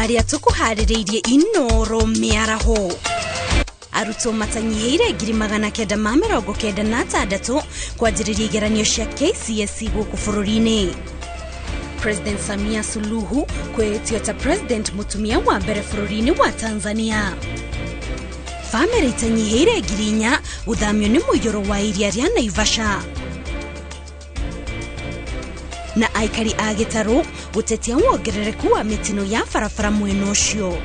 Marĩa tũkũharĩrĩirie Inoro mĩaraho. Arutwo matanyihĩire 996,000 kwanjĩrĩria igeranio cia KCSE gũkũ bũrũri-inĩ. President Samia Suluhu kwĩĩtio ta president mũtumia wa mbere bũrũri-inĩ wa Tanzania. Bamĩrĩ itanyihĩire 4,000 gũthamio nĩ mũiyũro wa iria rĩa Naivasha. Na aikari a gĩtarũ gũtetia wongerereku wa mĩtino ya barabara mwena ũcio.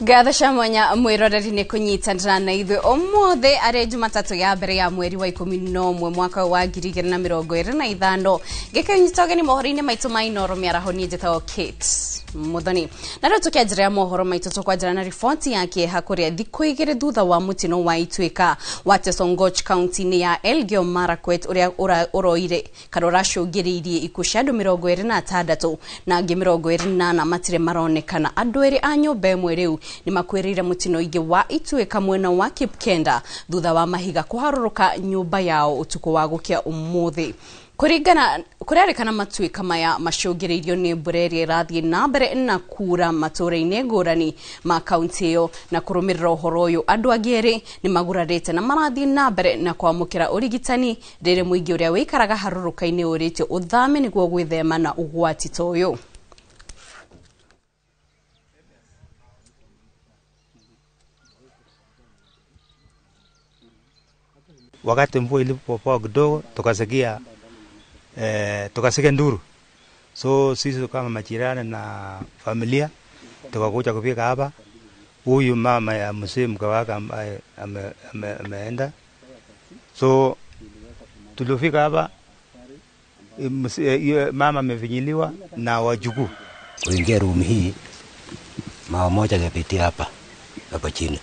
Ngatho cia mwanya mwiroreri nĩ kũnyitanĩra na ithuĩ ũmũthĩ arĩ Jumatatũ ya mbere ya mweri wa 11 mwaka wa 2025. Ngĩkĩnyita ũgeni mohoro-inĩ maitũ ma Inoro mĩaraho, niĩ njĩtagwo Kate Muthoni. Na rĩu tũkĩanjĩrĩra mohoro maitũ, tũkwanjĩra na riboti ya kĩeha kũrĩa thikũ 2 thutha wa mũtino wa Ituĩka wa Chesongoch kaunti-inĩ ya Elgeyo Marakwet ũrĩa ũroire kana ũracũngĩrĩirie ikuũ cia andũ 26 na angĩ 24 matirĩ maronekana. Andũ erĩ a nyũmba ĩmwe rĩu nĩ makuĩrĩire mũtino ingĩ wa Ituĩka mwena wa Kipkenda thutha wa mahiga kũharũrũka nyũmba yao ũtukũ wa gũkĩa ũmũthĩ. Kũringana kũrerĩkana matuĩka maya macũngĩrĩirio nĩ mbura ĩrĩa ĩrathiĩ na mbere na kura matũũra-inĩ ngũrani ma kaunti ĩyo. Na kũrũmĩrĩra ũhoro ũyũ, andũ angĩ erĩ nĩ magurarĩte na marathiĩ na mbere na kwamũkĩra ũrigitani rĩrĩ mũingĩ ũrĩa wĩikaraga harũrũka-inĩ ũrĩtio ũthame nĩguo gwĩthema na ũgwati ta ũyũ. Wakati mvua ilipopoa kidogo tukasikia nduru, so sisi kama majirani na familia tukakuja kufika hapa. Huyu mama ya mzee mke wake ambaye ameenda, so tulifika hapa, mama amefinyiliwa na wajukuu. Kuingia room hii, mawe moja kapitia hapa hapa chini,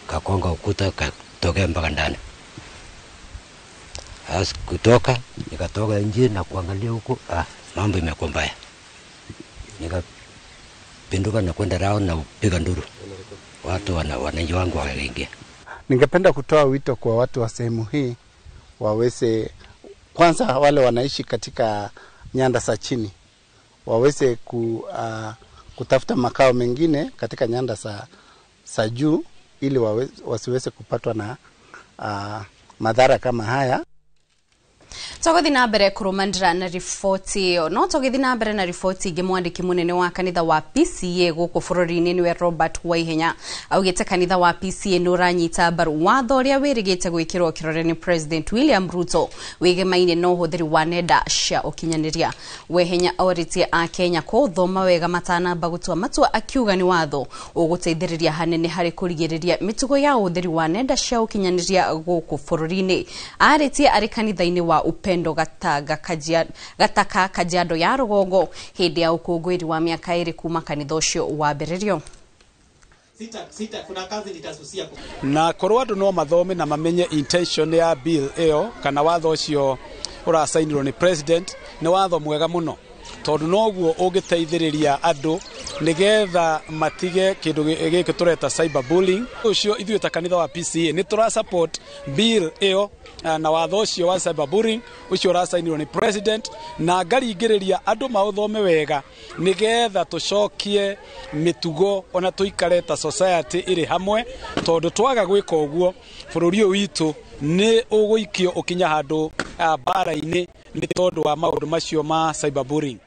kakonga ukuta, katokea mpaka ndani. As kutoka nikatoka nje na kuangalia huko, mambo imekuwa mbaya. Nikapinduka na kwenda round na kupiga nduru, watu wananchi wangu wakaingia. Ningependa kutoa wito kwa watu wa sehemu hii waweze, kwanza wale wanaishi katika nyanda za chini waweze kutafuta makao mengine katika nyanda za juu ili wasiweze kupatwa na madhara kama haya. Tũgũthiĩ na mbere kũrũmanĩrĩra na riboti ĩyo, no tũgĩthiĩ na mbere na riboti ĩngĩ, mwandĩki mũnene wa kanitha wa PCA gũkũ bũrũri-inĩ nĩwe Robert Waihenya augĩte kanitha wa PCA nĩ ũranyita mbaru watho ũrĩa wĩrĩgĩte gwĩkĩrwo kĩrore nĩ President William Ruto wĩgemaine na ũhũthĩri wa nenda cia ũkinyanĩria. Waihenya orĩtie akenya kũũthoma wega matanamba gũtua matua, akiuga nĩ watho ũgũteithĩrĩria hanene harĩ kũrigĩrĩria mĩtugo ya ũhũthĩri wa nenda cia ũkinyanĩria gũkũ bũrũri-inĩ. Arĩtie arĩ kanitha-inĩ wa Upendo Gataka Kajiado ya rũgongo hĩndĩ ya ũkũngũĩri wa mĩaka 2 kuma kanitha ũcio wambĩrĩrio. Sita, kuna kazi nitasusia. Na korwo andũ no mathome na mamenye intention ya bill ĩyo kana watho ũcio ũracainirwo nĩ president, nĩ watho mwega mũno tondũ noguo ũngĩteithĩrĩria andũ nĩgetha matige kĩndũ gĩkĩ tũreta cyberbullying. Ũcio ithuĩ ta kanitha wa PCA nĩ tũra support bill ĩyo na watho ũcio wa cyberbullying ũcio ũracainirwo nĩ president, na ngaringĩrĩria andũ maũthome wega nĩgetha tũcokie mĩtugo ona tũikare ta society ĩrĩ hamwe, tondũ twaga gwĩka ũguo bũrũri ũyũ witũ nĩ ũgũikio ũkinya handũ mbara-inĩ nĩ tondũ wa maũndũ macio ma cyberbullying.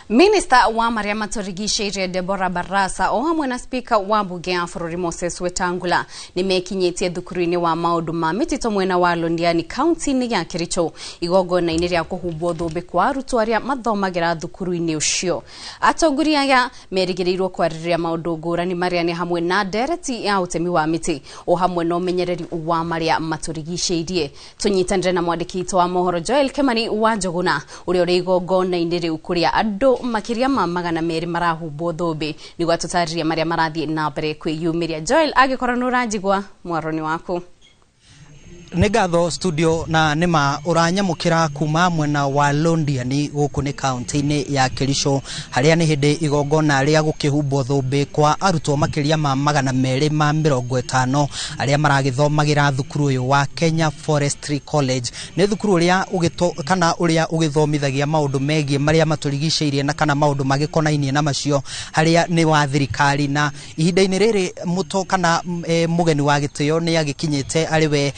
Minista wa marĩa matũrigicĩirie Deborah Barasa o hamwe na spika wa mbunge ya bũrũri Moses Wetangula nĩ mekinyĩtie thukuru-inĩ wa maũndũ ma mĩtitũ mwena wa Londiani kaunti-inĩ ya Kericho igongona-inĩ rĩa kũhumbwo thũmbĩ kwa arutwo arĩa mathomagĩra thukuru-inĩ ũcio. Atongoria aya merĩgĩrĩirwo kwarĩrĩria maũndũ ngũrani marĩa nĩ hamwe na ndereti ya ũtemi wa mĩtĩ o hamwe na ũmenyereri wa marĩa matũrigicĩirie. Tũnyitanĩre na mwandĩki witũ wa mohoro Joel Kimani wa Njũgũna ũrĩa ũrĩ igongona-inĩ rĩu kũrĩa andũ Arutwo makiria ma 200 marahumbwo thũmbĩ nĩguo atũtarĩrie marĩa marathiĩ na mbere kwĩyumĩria. Joel, angĩkorwo nĩ ũranjigua, mwaro nĩ waku. Nĩ ngatho studio, na nĩma ũranyamũkĩra kuma mwena wa Londiani gũkũ nĩ kaunti-inĩ ya Kericho, harĩa nĩ hĩndĩ igongona rĩa gũkĩhumbwo thũmbĩ kwa arutwo makĩria ma 250 arĩa maragĩthomagĩra thukuru ũyũ wa Kenya Forestry College. Nĩ thukuru ũrĩa kana ũrĩa ũgĩthomithagia maũndũ megiĩ marĩa matũrigicĩirie na kana maũndũ magĩkonainie na macio, harĩa nĩ wa thirikari. Na ihinda-inĩ rĩrĩ mũto kana mũgeni wa gĩtĩo nĩ agĩkinyĩte, arĩ we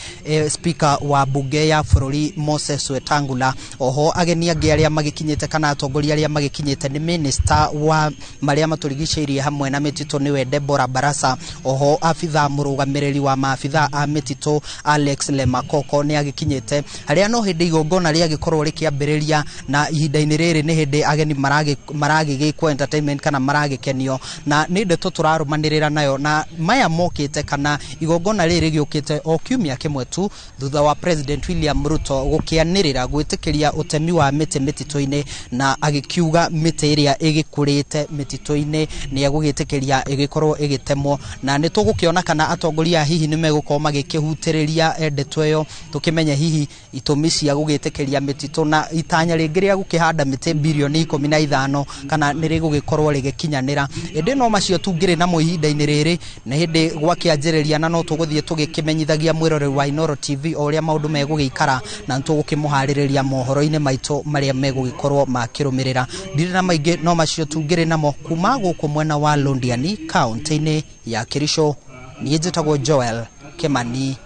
Speaker wa bunge ya bũrũri Moses Wetangula. Oho ageni angĩ arĩa magĩkinyĩte kana atongoria arĩa magĩkinyĩte nĩ minister wa marĩa matũrigicĩirie hamwe na mĩtitũ, nĩwe Deborah Barasa. Oho abitha mũrũgamĩrĩri wa maabitha a mĩtitũ Alex Lemakoko nĩ agĩkinyĩte, harĩa no hĩndĩ igongona rĩagĩkorwo rĩkĩambĩrĩria. Na ihinda-inĩ rĩrĩ nĩ hĩndĩ ageni maragĩgĩkwo entertainment kana maragĩkenio, na nĩ ndeto tũrarũmanĩrĩra nayo. Na maya mokĩte kana igongona rĩrĩ rĩgĩũkĩte o kiumia kĩmwe tu thutha wa President William Ruto gũkĩanĩrĩra gwĩtĩkĩria ũtemi wa mĩtĩ mĩtitũ-inĩ, na agĩkiuga mĩtĩ ĩrĩa ĩgĩkũrĩte mĩtitũ-inĩ nĩ egũgĩtĩkĩria ĩgĩkorwo ĩgĩtemwo. Na nĩ tũgũkĩona kana atongoria hihi nĩ megũkorwo magĩkĩhutĩrĩria ndeto ĩyo, tũkĩmenye hihi itũmi cia gũgĩtĩkĩria mĩtitũ na itanya rĩngĩ rĩa gũkĩhanda mĩtĩ birioni 15 kana nĩ rĩgũgĩkorwo rĩgĩkinyanĩra. Ĩndĩ no macio tungĩrĩ namo ihinda-inĩ rĩrĩ, nĩ hĩndĩ gwakĩanjĩrĩria, na no tũgũthiĩ tũgĩkĩmenyithagia mwĩroreri wa Inooro TV o ũrĩa maũndũ megũgĩikara, na nĩtũgũkĩmũharĩrĩria mohoro-inĩ maitũ marĩa megũgĩkorwo makĩrũmĩrĩra. Ndirĩ na maingĩ, no macio tungĩrĩ namo kuma gũkũ mwena wa Londiani kaunti-inĩ ya Kericho. Niĩ njĩtagwo Joel Kimani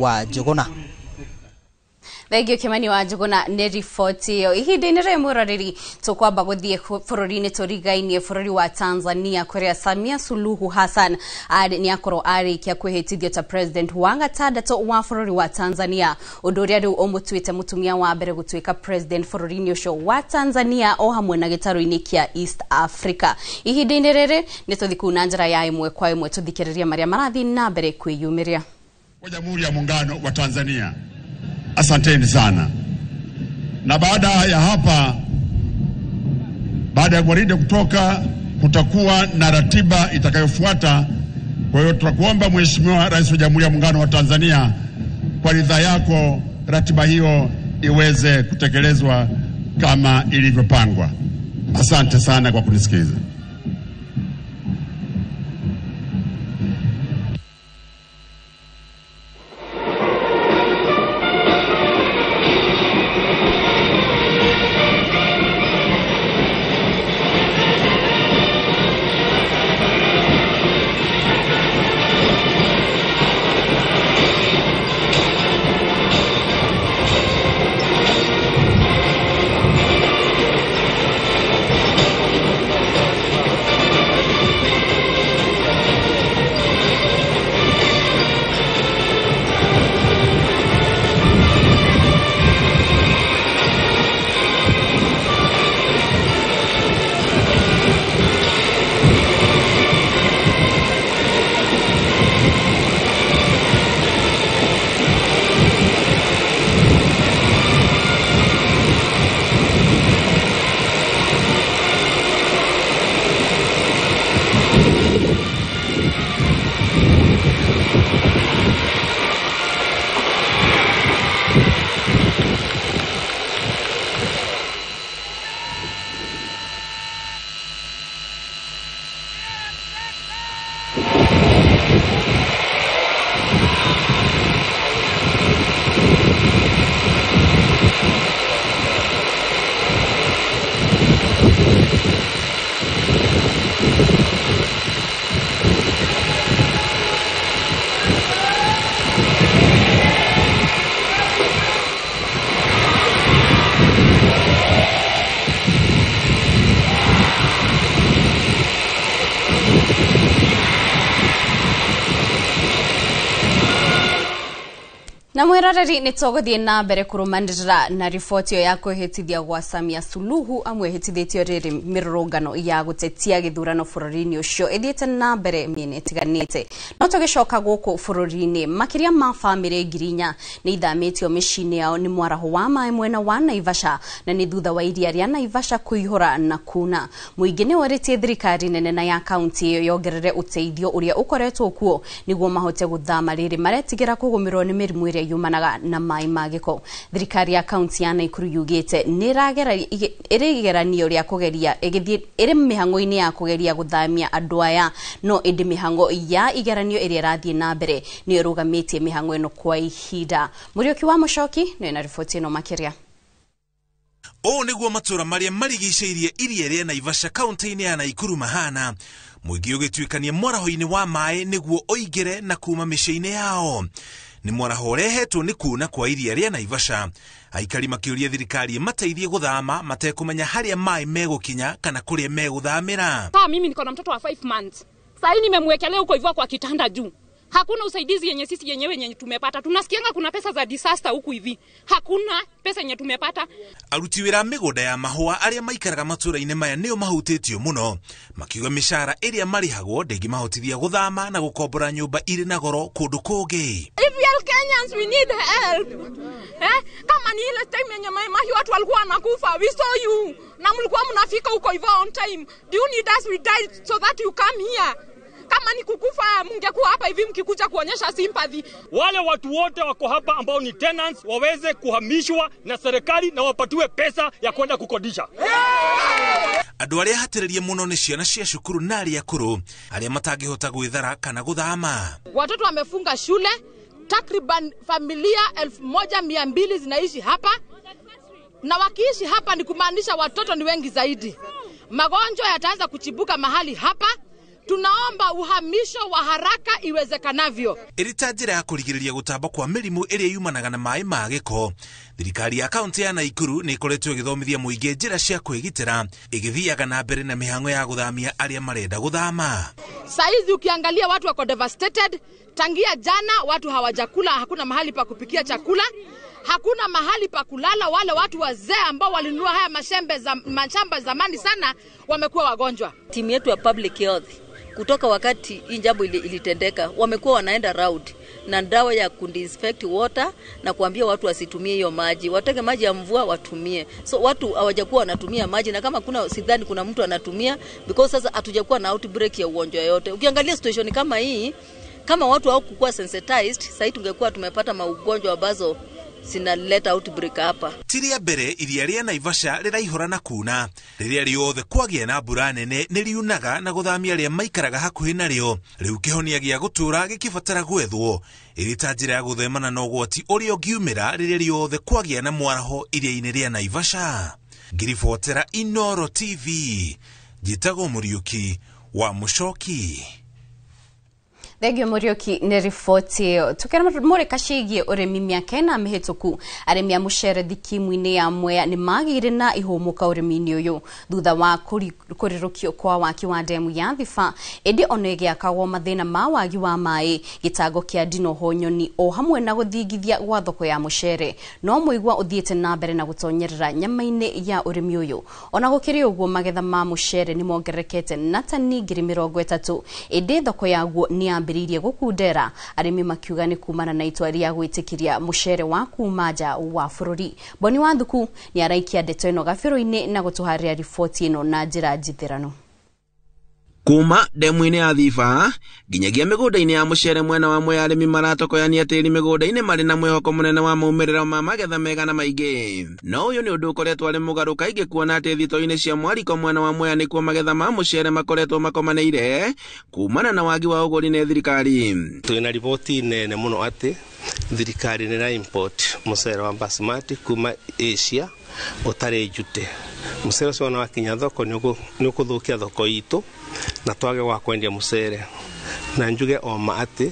wa Njũgũna. Thengio Kimani wa Njũgũna nĩ riboti ĩyo. Ihinda-inĩ rĩrĩ mwĩroreri, tũkwamba gũthiĩ bũrũri-inĩ tũrigainie bũrũri wa Tanzania, kũrĩa Samia Suluhu Hassan nĩ akorwo arĩkia kwĩhĩtithio ta president wa gatandatũ wa bũrũri wa Tanzania, ũndũ ũrĩa rĩu ũmũtuĩte mũtumia wa mbere gũtuĩka president bũrũri-inĩ ũcio wa Tanzania o hamwe na gĩtarũ-inĩ kĩa East Africa. Ihinda-inĩ rĩrĩ nĩ tũthiĩ kũu na njĩra ya ĩmwe kwa ĩmwe tũthikĩrĩrie marĩa marathiĩ na mbere kwĩyumĩria. Wa Jamhuri ya Muungano wa Tanzania. Asanteni sana. Na baada ya hapa, baada ya gwaride kutoka, kutakuwa na ratiba itakayofuata. Kwa hiyo tutakuomba Mheshimiwa Rais wa Jamhuri ya Muungano wa Tanzania, kwa ridhaa yako, ratiba hiyo iweze kutekelezwa kama ilivyopangwa. Asante sana kwa kunisikiliza. Na mwiroreri ni tũgũthiĩ na mbere kũrũmanĩrĩra na riboti ĩyo ya kwĩhĩtithia gwa Samia Suluhu amwĩhĩtithĩtio rĩrĩ mĩrũrũngano ya gũtetia gĩthurano bũrũri-inĩ ũcio ĩthiĩte na mbere mĩena ĩtiganĩte. No tũgĩcoka gũkũ bũrũri-inĩ, makĩria ma bamĩrĩ 4,000 nĩ ithamĩtio mĩciĩ-inĩ yao nĩ mwaraho wa maĩ mwena wa Naivasha, na nĩ thutha wa iria rĩa Naivasha kũihũra na kuna. Mũingĩ nĩ ũrĩtie thirikari nene na ya kaunti ĩyo yongerere ũteithio ũrĩa ũkoretwo kuo nĩguo mahote gũthama rĩrĩ maretigĩra kũgũmĩrwo nĩ mĩrimũ ĩrĩa yumanaga na maĩ ma gĩko. Thirikari ya kaunti ya Nakuru yugĩte nĩ ĩrĩ igeranio rĩa kũgeria ĩgĩthiĩ ĩrĩ mĩhang'o-inĩ ya kũgeria gũthamia andũ aya, no ĩndĩ mĩhang'o ya igeranio ĩrĩa ĩrathiĩ na mbere nĩ ĩrũgamĩtie mĩhang'o ĩno kwa ihinda. Mũriũki wa Mũcoki nĩ na riboti ĩno makĩria. Ũũ nĩguo matũra marĩa marigicĩirie iria rĩa Naivasha kaunti-inĩ ya Nakuru mahana. Mũingĩ ũgĩtuĩkania mwaraho-inĩ wa maĩ nĩguo ũingĩre na kuma mĩciĩ-inĩ yao. Nĩ mwaraho ũrehetwo nĩ kuna kwa iria rĩa Naivasha. Aikari makĩũria thirikari mateithie gũthama matekũmenya harĩa maĩ megũkinya kana kũrĩa megũthamĩra. Kama mimi niko na mtoto wa 5 months. Sasa hii nimemwekelea huko hivyo kwa kitanda juu. Hakuna usaidizi yenye sisi yenyewe yenye tumepata. Tunasikianga kuna pesa za disaster huku hivi. Hakuna pesa yenye tumepata. Aruti wĩra mĩgũnda ya mahũa arĩa maikaraga matũra-inĩ maya nĩo mahutĩtio mũno, makiuga mĩcara ĩrĩa marĩhagwo ndĩngĩmahotithia gũthama na gũkombora nyũmba irĩ na goro kũndũ kũngĩ. If we are Kenyans, we need help. Kama ni ile time yenye Mai watu walikuwa wanakufa, we saw you. Na mlikuwa mnafika huko hivyo on time. Do you need us? We died so that you come here. Kama ni kukufa mungekuwa hapa hivi mkikuja kuonyesha sympathy. Wale watu wote wako hapa ambao ni tenants waweze kuhamishwa na serikali na wapatiwe pesa ya kwenda kukodisha. Andũ arĩa hatĩrĩrie mũno nĩ ciana cia cukuru na arĩa akũrũ arĩa matangĩhota gwĩthara kana gũthama. Watoto wamefunga shule, takriban familia 1200 zinaishi hapa, na wakiishi hapa ni kumaanisha watoto ni wengi zaidi. Magonjwa yataanza kuchibuka mahali hapa. Tunaomba uhamisho wa haraka iwezekanavyo. Ĩrĩ ta njĩra ya kũrigĩrĩria gũtamba kwa mĩrimũ ĩrĩa yumanaga na maĩ ma gĩko, thirikari ya kaunti ya Nakuru nĩ ĩkoretwo ĩgĩthomithia mũingĩ njĩra cia kwĩgitĩra, ĩgĩthiaga na mbere na mĩhang'o ya gũthamia arĩa marenda gũthama. Saizi ukiangalia watu wako devastated. Tangia jana watu hawajakula, hakuna mahali pa kupikia chakula, hakuna mahali pa kulala. Wale watu wazee ambao walinunua haya mashamba zamani sana wamekuwa wagonjwa. Timu yetu ya public health kutoka wakati hii jambo ilitendeka wamekuwa wanaenda round na dawa ya kudisinfect water na kuambia watu wasitumie hiyo maji, wateke maji ya mvua watumie. So watu hawajakuwa wanatumia maji, na kama kuna sidhani kuna mtu anatumia, because sasa hatujakuwa na outbreak ya ugonjwa yote. Ukiangalia situation kama hii, kama watu hawakuwa sensitized, sasa tungekuwa tumepata maugonjwa ambazo sinaleta outbreak hapa. Tiria mbere iria rĩa Naivasha rĩraihũra na kuna rĩrĩa rĩothe kwagĩa na mbura nene nĩ riunaga na gũthamia arĩa maikaraga hakuhĩ narĩo. Rĩu kĩhonia gĩa gũtũũra gĩkĩbatara gwethwo ĩrĩ ta njĩra ya gũthemana na ũgwati ũrĩa ũngiumĩra rĩrĩa rĩothe kwagĩa na mwaraho iria-inĩ rĩa Naivasha. Ngiribotera Inoro TV, njĩtagwo Mũriũki wa Mũcoki. Thengio Mũriũki nĩ riboti ĩyo. Tukĩmũrĩka ciĩgiĩ ũrĩmi mĩaka ĩna mĩhĩtũku, arĩmi a mũcere thikimu-inĩ ya Mwea nĩ magĩire na ihũmũka ũrĩmi-inĩ ũyũ thutha wa kũrĩrũkio kwa waki wa ndemu ya Thiba, ĩndĩ ona ĩgĩakagwo mathĩna ma wagi wa maĩ, gĩtango kĩa ndinoho nyoni o hamwe na gũthingithia gwa thoko ya mũcere. No mũigua ũthiĩte na mbere na gũtonyerera nyama-inĩ ya ũrĩmi ũyũ. Ona gũkĩrĩ ũguo, magetha ma mũcere nĩ mongererekete na tani 30,000, ĩndĩ thoko yaguo nĩ yambĩrĩirie gũkundera, arĩmi makiuga nĩ kumana na itua rĩa gwĩtĩkĩria mũcere wa kuma nja wa bũrũri. Boni wa Thuku nĩ araikia ndeto ĩno gabĩro-inĩ na gũtũharĩria riboti ĩno na njĩra njithĩrano. Kuma ndemu-inĩ ya Thiba nginyagia mĩgũnda-inĩ ya mũcere mwena wa Mwea, arĩmi maratokoyania tĩri mĩgũnda-inĩ marĩ na mwĩhoko mũnene wa maumĩrĩro ma magetha mega na maingĩ. No ũyũ nĩ ũndũ ũkoretwo arĩ mũgarũ kaingĩ, kuona atĩ thito-inĩ cia mwariko mwena wa Mwea nĩkuo magetha ma mũcere makoretwo makomanĩire kumana na wagi wa ũgũri nĩ thirikari. Twĩna riboti nene mũno atĩ thirikari nĩ import mũcere wa basmati kuma Asia ũtarĩ njute. Mũcere ũcio wona wakinya thoko nĩ ũkũthũkia thoko itũ na twage wa kwendia mũcere. Na njuge oma atĩ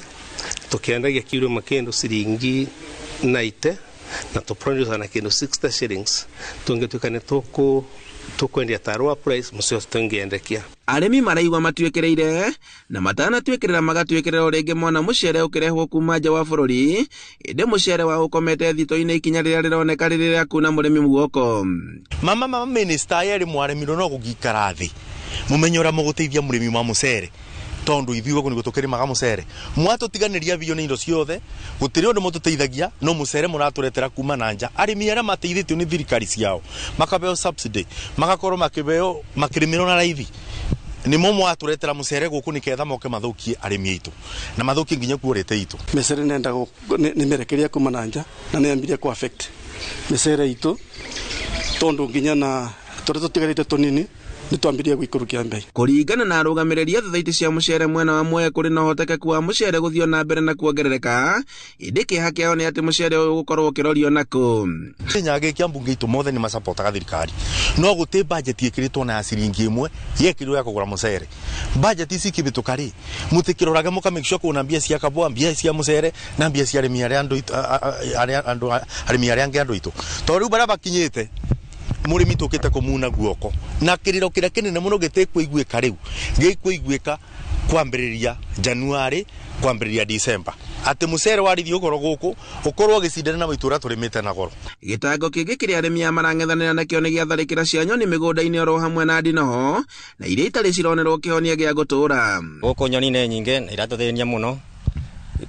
tũkĩendagia kiro ĩmwe kĩndũ ciringi 90 na tũproduce na kĩndũ 60 shillings, tũngĩtuĩka nĩ tũkũ Tukwendia ta lower price mucere tungiendekia. Arĩmi maraigua matuĩkĩrĩire na matanatuĩkĩrĩra magatuĩkĩrĩra o rĩngĩ mona mũcere ũkĩrehwo kuma nja wa bũrũri, ĩndĩ mũcere wa ũkomete thito-inĩ ikinya rĩrĩa rĩroneka rĩrĩ rĩa kuna mũrĩmi guoko. Mama minister yerĩ mwaremirwo no gũgĩikara thĩ mumenye ũrĩa mũgũteithia mũrĩmi wa mũcere, tondu ithuĩ gũkũ nĩguo tũkĩrĩmaga mũcere. Mwatũtiganĩria biũ nĩ indo ciothe, gũtirĩ ũndũ mũtũteithagia, no mũcere mũratũretera kuma na nja. Arĩmi arĩa mateithĩtio nĩ thirikari ciao makabeo subsidy, magakorwo makĩbeo makĩrĩmĩrwo na raithi, nĩmo mwatũretera mũcere gũkũ nĩketha moke mathũkie arĩmi aitũ na mathũkie nginya kuorĩte itũ. Mĩcere nenda nĩ mĩrekeria kuma na nja na nĩ yambirie ku affect mĩcere itũ, tondu nginya na tũrĩa tũtigarĩte tũnini nĩtwambirie gũikũrũkia mbei. Kũringana na arũgamĩrĩri a thothaitĩ cia mũcere mwena wa Mwea, kũrĩ na ũhotekeku wa mũcere gũthiĩ na mbere na kuongerereka, ĩndĩ kĩeha kĩao nĩ atĩ mũcere ũyũ ũgũkorwo ũkĩrorio nakũ. Kĩnya gĩkĩ ambunge aitũ mothe nĩ macapotaga thirikari, no gũtĩ bajeti ĩkĩrĩtwo na ya ciringi ĩmwe yekĩrirwo ya kũgũra mũcere. Bajeti ici ikĩhĩtũka rĩ, mũtikĩrorage mũka make sure kwĩna mbia cia kabũa, mbia cia mũcere na mbia cia arĩmi arĩa andũ arĩmi arĩa angĩ andũ aitũ, tondũ rĩu barĩa bakinyĩte mũrĩmi tũkĩte kũmuna guoko na kĩrĩro kĩrĩa kĩnene mũno gĩtĩkũiguĩka rĩu gĩkũiguĩka kwambĩrĩria January kwambĩrĩria December, atĩ mũcere warithio goro gũkũ ũkorwo ũgĩcindana na maitũ ũrĩa tũrĩmĩte na goro. Gĩtango kĩngĩ kĩrĩa arĩmi aya marang'ethanĩra nakĩo nĩ gĩatharĩkĩra cia nyoni mĩgũnda-inĩ oro hamwe na ndinoho, na iria itarĩ cironerwo kĩhonia gĩa gũtũũra. Gũkũ nyoni nĩ nyingĩ na iratũthĩnia mũno,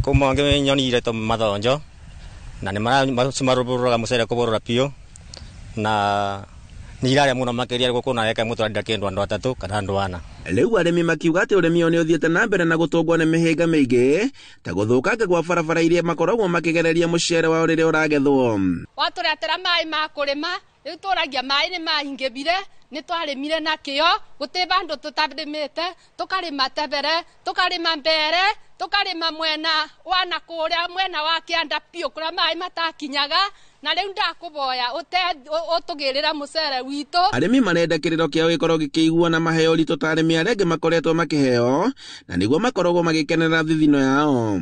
kuma nyoni iretwo mathonjo na nĩ marũrũraga mũcere kũbũrũra biũ, na nĩ irarĩa mũno makĩria gũkũ na eka ĩmwe tũrarĩa kĩndũ andũ atatũ kana andũ ana. Rĩu arĩmi makiuga atĩ ũrĩmi ũyũ nĩ ũthiĩte na mbere na gũtũngwo nĩ mĩhĩnga mĩingĩ ta gũthũkanga gwa barabara iria makoragwo makĩgereria mũcere wao rĩrĩa ũragethwo. Watũretera maĩ ma kũrĩma, rĩu tũragia maĩ nĩ maingĩbire, nĩ twarĩmire na kĩo, gũtĩ bandũ tũtarĩmĩte, tũkarĩma tebere, tũkarĩma mbere, tũkarĩma mwena wa na kũrĩa mwena wa kĩanda biũ kũrĩa maĩ matakinyaga, na rĩu ndakũboya ũtũgĩrĩra mũcere witũ. Arĩmi marenda kĩrĩro kĩao gĩkorwo gĩkĩiguo na maheo ũritũ ta arĩmi arĩa angĩ makoretwo makĩheo, na nĩguo makoragwo magĩkenera thithino yao.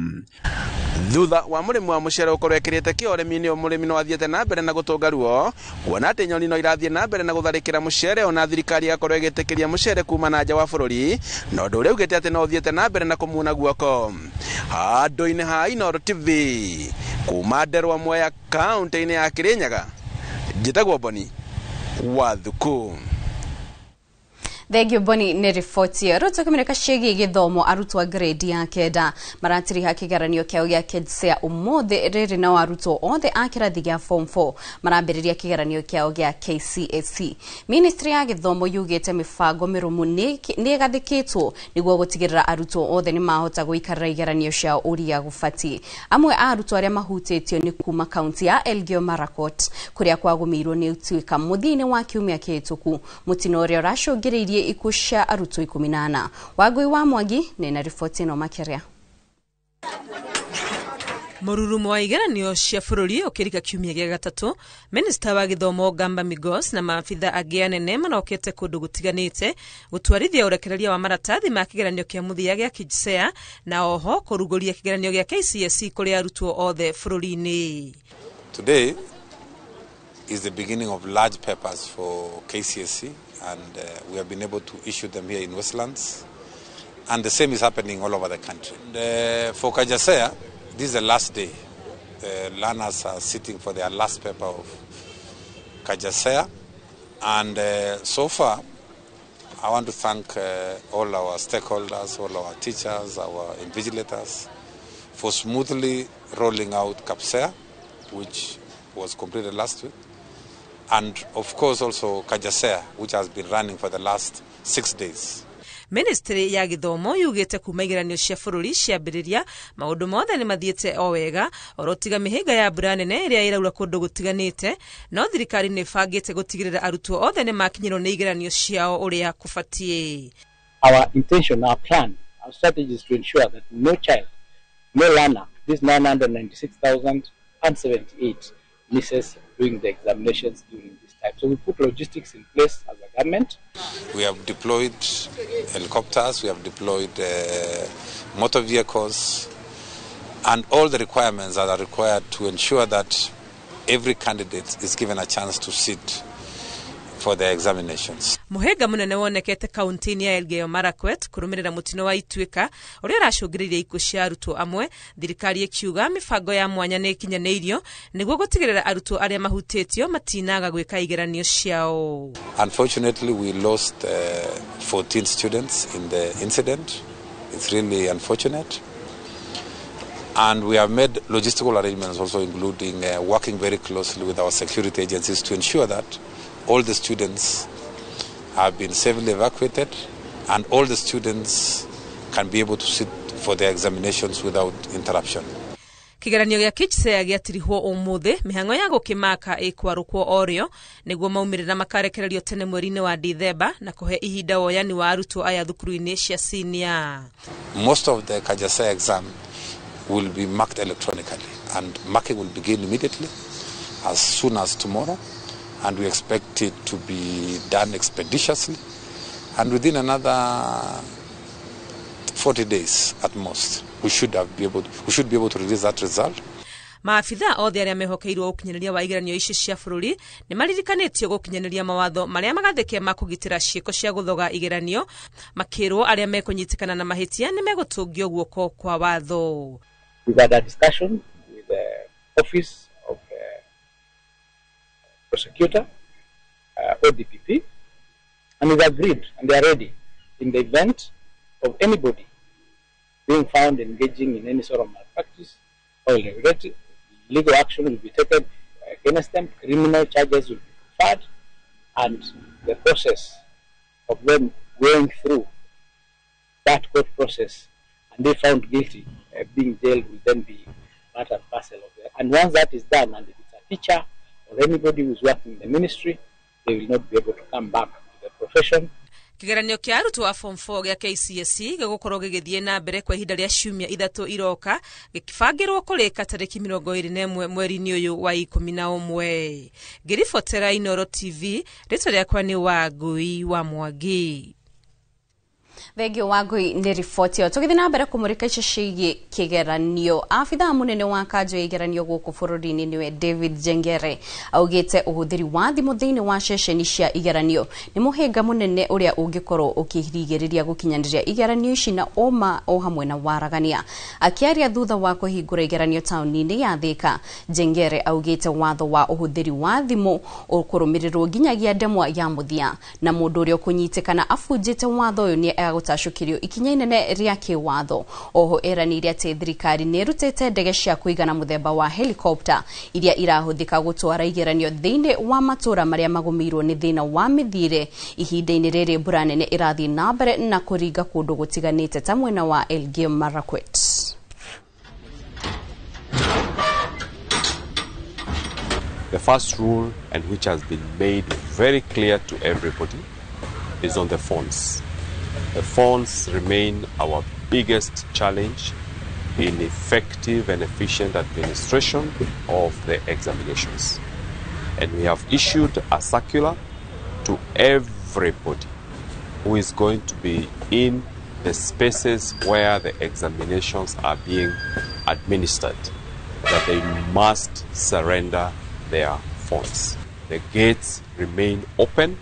Thutha wa mũrĩmi wa mũcere gũkorwo ekĩrĩte kĩo ũrĩmi-inĩ ũyũ, mũrĩmi no athiĩte na mbere na gũtũnga ruo kuona atĩ nyoni no irathiĩ na mbere na gũtharĩkĩra mũcere, ona thirikari ĩgakorwo ĩgĩtĩkĩria mũcere kuma na nja wa bũrũri, na ũndũ ũrĩa ugĩte atĩ no ũthiĩte na mbere na kũmuna guoko. Handũ-inĩ ha Inooro TV kuma Nderwa Mwea kaunti-inĩ ya Kirinyaga, njĩtagwo Boni wa Thuku. Thengio Boni nĩ riboti ĩyo. Rĩu tũkĩmĩrĩka ciĩgiĩ gĩthomo, arutwo a grade ya 9 maratiriha kĩgeranio kĩao gĩa KJSEA ũmũthĩ rĩrĩ nao arutwo othe a kĩrathi gĩa form 4 marambĩrĩria kĩgeranio kĩao gĩa KCSE. Ministry ya gĩthomo yugĩte mĩbango mĩrũmu nĩ ĩgathĩkĩtwo nĩguo gũtigĩrĩra arutwo othe nĩ mahota gũikarĩra igeranio ciao ũrĩa gũbatiĩ. Amwe a arutwo arĩa mahutĩtio nĩ kuma kaunti ya Elgeyo Marakwet kũrĩa kwagũmĩirwo nĩ ũtuĩka mũthia-inĩ wa kiumia kĩhĩtũku, mũtino ũrĩa ũracũngĩrĩirie ikuũ cia arutwo 14. Wangui wa Mwangi nĩ na riboti ĩno makĩria. Mũrurumo wa igeranio cia bũrũri ũkĩrika kiumia gĩa gatatũ, minista wa gĩthomo Gamba Migos na maabitha angĩ anene marokete kũndũ gũtiganĩte gũtwarithia ũrekereria wa maratathi ma kĩgeranio kĩa mũthia gĩa KJSEA na oho kũrugũria kĩgeranio gĩa KCSE kũrĩ arutwo othe bũrũri-inĩ. Today is the beginning of large papers for KCSE, and we have been able to issue them here in Westlands, and the same is happening all over the country. And, for KJSEA, this is the last day. The learners are sitting for their last paper of KJSEA, and so far I want to thank all our stakeholders, all our teachers, our invigilators for smoothly rolling out KPSEA, which was completed last week, and of course also KJSEA, which has been running for the last 6 days. Ministry ya gĩthomo yugĩte kuma igeranio cia bũrũri ciambĩrĩria maũndũ mothe nĩ mathiĩte o wega orotiga mĩhĩnga ya mbura nene ĩrĩa ĩraura kũndũ gũtiganĩte, no thirikari nĩ ĩbangĩte gũtigĩrĩra arutwo othe nĩ makinyĩrwo nĩ igeranio ciao ũrĩa kũbatiĩ. Our intention, our plan, our strategy is to ensure that no child, no learner, this 996,078 misses doing the examinations during this time. So we put logistics in place as a government. We have deployed helicopters, we have deployed motor vehicles, and all the requirements that are required to ensure that every candidate is given a chance to sit for their examinations. Muhĩnga mũnene wonekete kaunti-inĩ ya Elgeyo Marakwet kũrũmĩrĩra mũtino wa Ituĩka ũrĩa ũracũngĩrĩirie ikuũ cia arutwo amwe, thirikari ĩkiuga mĩbango ya mwanya nĩ ĩkinyanĩirio nĩguo gũtigĩrĩra arutwo arĩa mahutĩtio matinaga gwĩka igeranio ciao. Unfortunately, we lost 14 students in the incident. It's really unfortunate. And we have made logistical arrangements also, including working very closely with our security agencies to ensure that all the students have been safely evacuated and all the students can be able to sit for their examinations without interruption. Kigeranio gĩa KJSEA gĩatirihwo ũmũthĩ, mĩhang'o ya gũkĩmaka ĩkwarũkwo orĩo nĩguo maumĩrĩra makarekererio tene mweri-inĩ wa Dithemba na kũhe ihinda woyani wa arutwo aya thukuru-inĩ cia senior. Most of the KJSEA exam will be marked electronically, and marking will begin immediately as soon as tomorrow, and we expect it to be done expeditiously, and within another 40 days at most we should be able to release that result. Maabitha othe arĩa mehokeirwo ũkinyanĩria wa igeranio ici cia bũrũri nĩ maririkanĩtio gũkinyanĩria mawatho marĩa magathĩke ma kũgitĩra ciĩko cia gũthoga igeranio, makĩrwo arĩa mekũnyitĩkana na mahĩtia nĩ megũtũngio guoko kwa watho. We've had a discussion with the Office of Prosecutor, ODPP, and we've agreed, and they are ready in the event of anybody being found engaging in any sort of malpractice or irregularity, legal action will be taken against them, criminal charges will be preferred, and the process of them going through that court process and they found guilty, being jailed will then be part and parcel of that. And once that is done, and if it's a teacher or anybody who is working in the ministry, they will not be able to come back to the profession. Kigeranio kia arutwo a form 4 gĩa KCSE gĩgũkorwo gĩgĩthiĩ na mbere kwa ihinda rĩa ciumia 3 iroka, gĩkĩbangĩrwo kũrĩka tarĩki 21 mweri-inĩ ũyũ wa 11. Ngĩribotera Inooro TV, rĩtwa rĩakwa nĩ Wangui wa Mwangi. Thengio Wangui nĩ riboti ĩyo. Tũgĩthiĩ na mbere kũmũrĩka icio ciĩgiĩ kĩgeranio, abithaa mũnene wa kanjũ ya igeranio gũkũ bũrũri-inĩ nĩwe David Njengere augĩte ũhũthĩri wa thimũ thĩinĩ wa ceceni cia igeranio nĩ mũhĩnga mũnene ũrĩa ũngĩkorwo ũkĩrigĩrĩria gũkinyanĩria igeranio ici na ũma o hamwe na waragania. Akĩaria thutha wa kũhingũra igeranio taũni-inĩ ya Thika, Njengere augĩte watho wa ũhũthĩri wa thimũ ũkũrũmĩrĩrwo nginyagia ndemwa ya mũthia, na mũndũ ũrĩa ũkũnyitĩkana abunjĩte watho ũyũ nĩ gũtacũkĩrio ikinya inene rĩa kĩwatho. Oho eranĩire atĩ thirikari nĩ ĩrutĩte ndege cia kũigana mũthemba wa helicopter iria irahũthĩka gũtwara igeranio thĩinĩ wa matũra marĩa magũmĩirwo nĩ thĩna wa mĩthiĩre. Ihinda-inĩ rĩrĩ mbura nene ĩrathiĩ na mbere na kũringa kũndũ gũtiganĩte ta mwena wa Elgeyo Marakwet. The first rule, and which has been made very clear to everybody, is on the phones. The phones remain our biggest challenge in effective and efficient administration of the examinations. And we have issued a circular to everybody who is going to be in the spaces where the examinations are being administered that they must surrender their phones. The gates remain open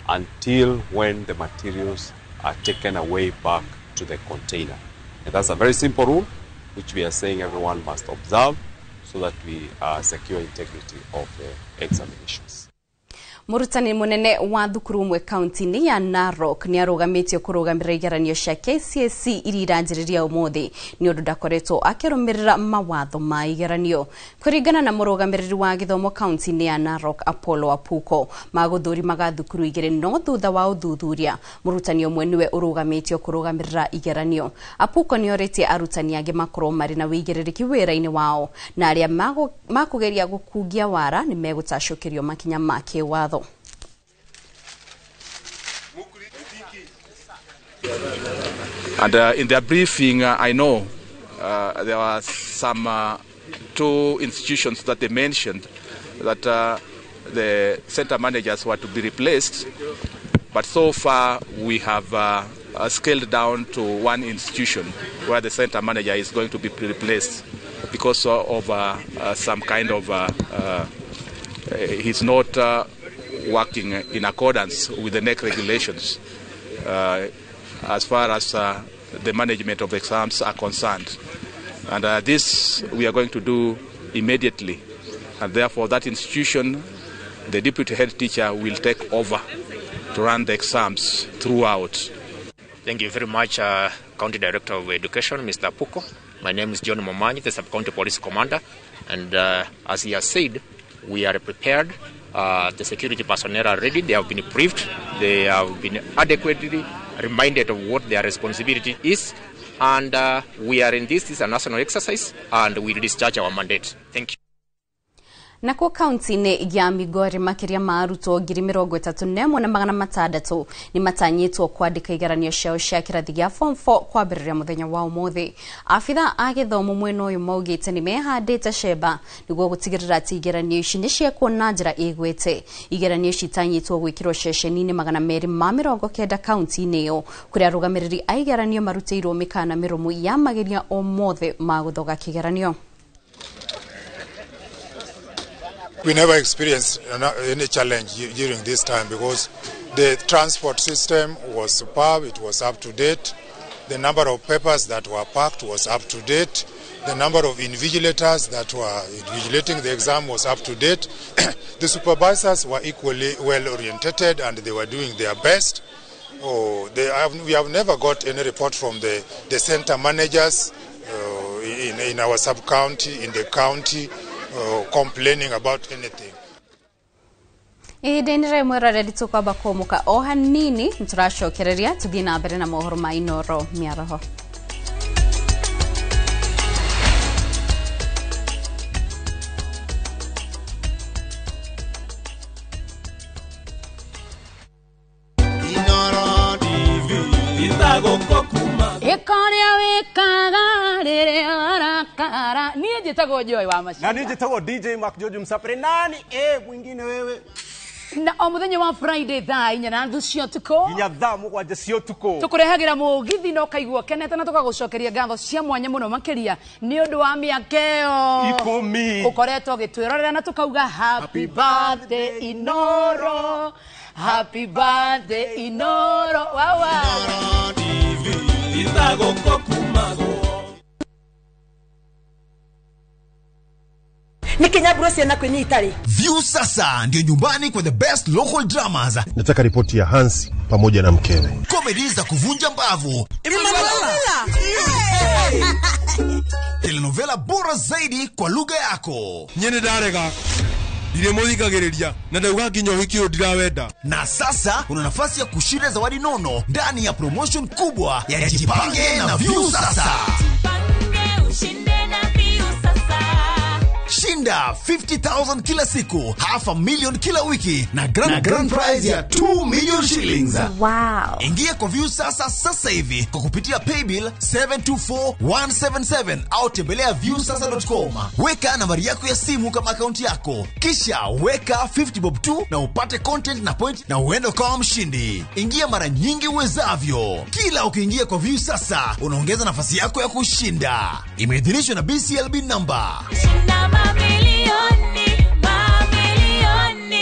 until when the materials are taken away back to the container. And that's a very simple rule, which we are saying everyone must observe so that we secure integrity of the examinations. Mũrutani mũnene wa thukuru ũmwe kaunti-inĩ ya Narok nĩ arũgamĩtio kũrũgamĩrĩra igeranio cia KCSE iria iranjĩrĩria ũmũthĩ nĩ ũndũ ndakoretwo akĩrũmĩrĩra mawatho ma igeranio. Kũringana na mũrũgamĩrĩri wa gĩthomo kaunti-inĩ ya Narok Apollo Apuko, magũthũrimaga thukuru igĩrĩ no thutha wa ũthuthuria mũrutani ũmwe nĩwe ũrũgamĩtio kũrũgamĩrĩra igeranio. Apuko nĩ orĩtie arutani angĩ makorwo marĩ na wĩigĩrĩrĩki wĩra-inĩ wao na arĩa makũgeria gũkungia wara nĩ megũtacũkĩrio makinya ma kĩwatho. And in their briefing, I know there were some two institutions that they mentioned that the center managers were to be replaced, but so far we have scaled down to one institution where the center manager is going to be replaced because of some kind of he's not working in accordance with the KNEC regulations as far as the management of exams are concerned. And this we are going to do immediately. And therefore that institution, the deputy head teacher will take over to run the exams throughout. Thank you very much, County Director of Education, Mr. Puko. My name is John Momanyi, the Sub-County Police Commander. And as he has said, we are prepared. The security personnel are ready. They have been briefed. They have been adequately reminded of what their responsibility is. And we are in this. This is a national exercise, and we will discharge our mandate. Thank you. Nakuo kaunti-inĩ ya Migori makĩria ma arutwo 31,600 nĩ matanyĩtwo kwandĩka igeranio ciao cia kĩrathi gĩa form 4 kwambĩrĩria mũthenya wa ũmũthĩ. Abitha a gĩthomo mwena ũyũ maugĩte nĩ mehandĩte cemba nĩguo gũtigĩrĩra atĩ igeranio ici nĩ ciekwo na njĩra ĩgwĩte. Igeranio ici itanyĩtwo gwĩkĩrwo ceceni-inĩ 290 kaunti-inĩ ĩyo kũrĩa arũgamĩrĩri a igeranio marutĩirwo mĩkana mĩrũmu ya mageria o mothe ma gũthoga kĩgeranio. We never experienced any challenge during this time because the transport system was superb, it was up to date. The number of papers that were packed was up to date. The number of invigilators that were invigilating the exam was up to date. The supervisors were equally well oriented and they were doing their best. We have never got any report from the center managers in our sub-county, in the county, complaining about anything. Ihinda-inĩ rĩa mwĩroreri tũkwamba kũmũka o hanini nĩtũracokereria tũthiĩ na mbere na mohoro ma Inoro mĩaraho. Niĩ njĩtagwo Joy wa Maciara. Na niĩ njĩtagwo DJ Mark George Msapere. Nani mwingine wewe? Na o mũthenya wa Friday thaa 4:30 cia ũtukũ nginya thaa 7 cia ũtukũ tũkũrehagĩra mũgithi na ũkaigua ũkenete na tũkagũcokeria ngatho cia mwanya mũno makĩria nĩ ũndũ wa mĩaka ĩyo 10 ũkoretwo ũgĩtwĩrorera na tũkauga happy birthday Inoro, happy birthday Inoro. Wawa View sasa ndio nyumbani kwa the best local dramas. Nataka ripoti ya Hansi pamoja na mkewe. Comedy za kuvunja mbavu. Telenovela bora zaidi kwa lugha yako. Nyene ndarega. Ndiremuthikagiriria na ndauga nginya uhiki uyu ndirawenda. Na sasa una nafasi ya kushinda zawadi nono ndani ya promotion kubwa ya Jipange na View sasa. Jipange ushinde na View sasa. Shinda 50,000 kila siku, 500,000 kila wiki na grand prize ya 2 million shillings. Wow. Ingia kwa View sasa sasa hivi kwa kupitia paybill 724177 au tembelea viewsasa.com. Weka nambari yako ya simu kama akaunti yako. Kisha weka 50 bob tu na upate content na point na uende kama mshindi. Ingia mara nyingi uwezavyo. Kila ukiingia kwa View sasa unaongeza nafasi yako ya kushinda. Imeidhinishwa na BCLB number. Shinda mamilioni, mamilioni.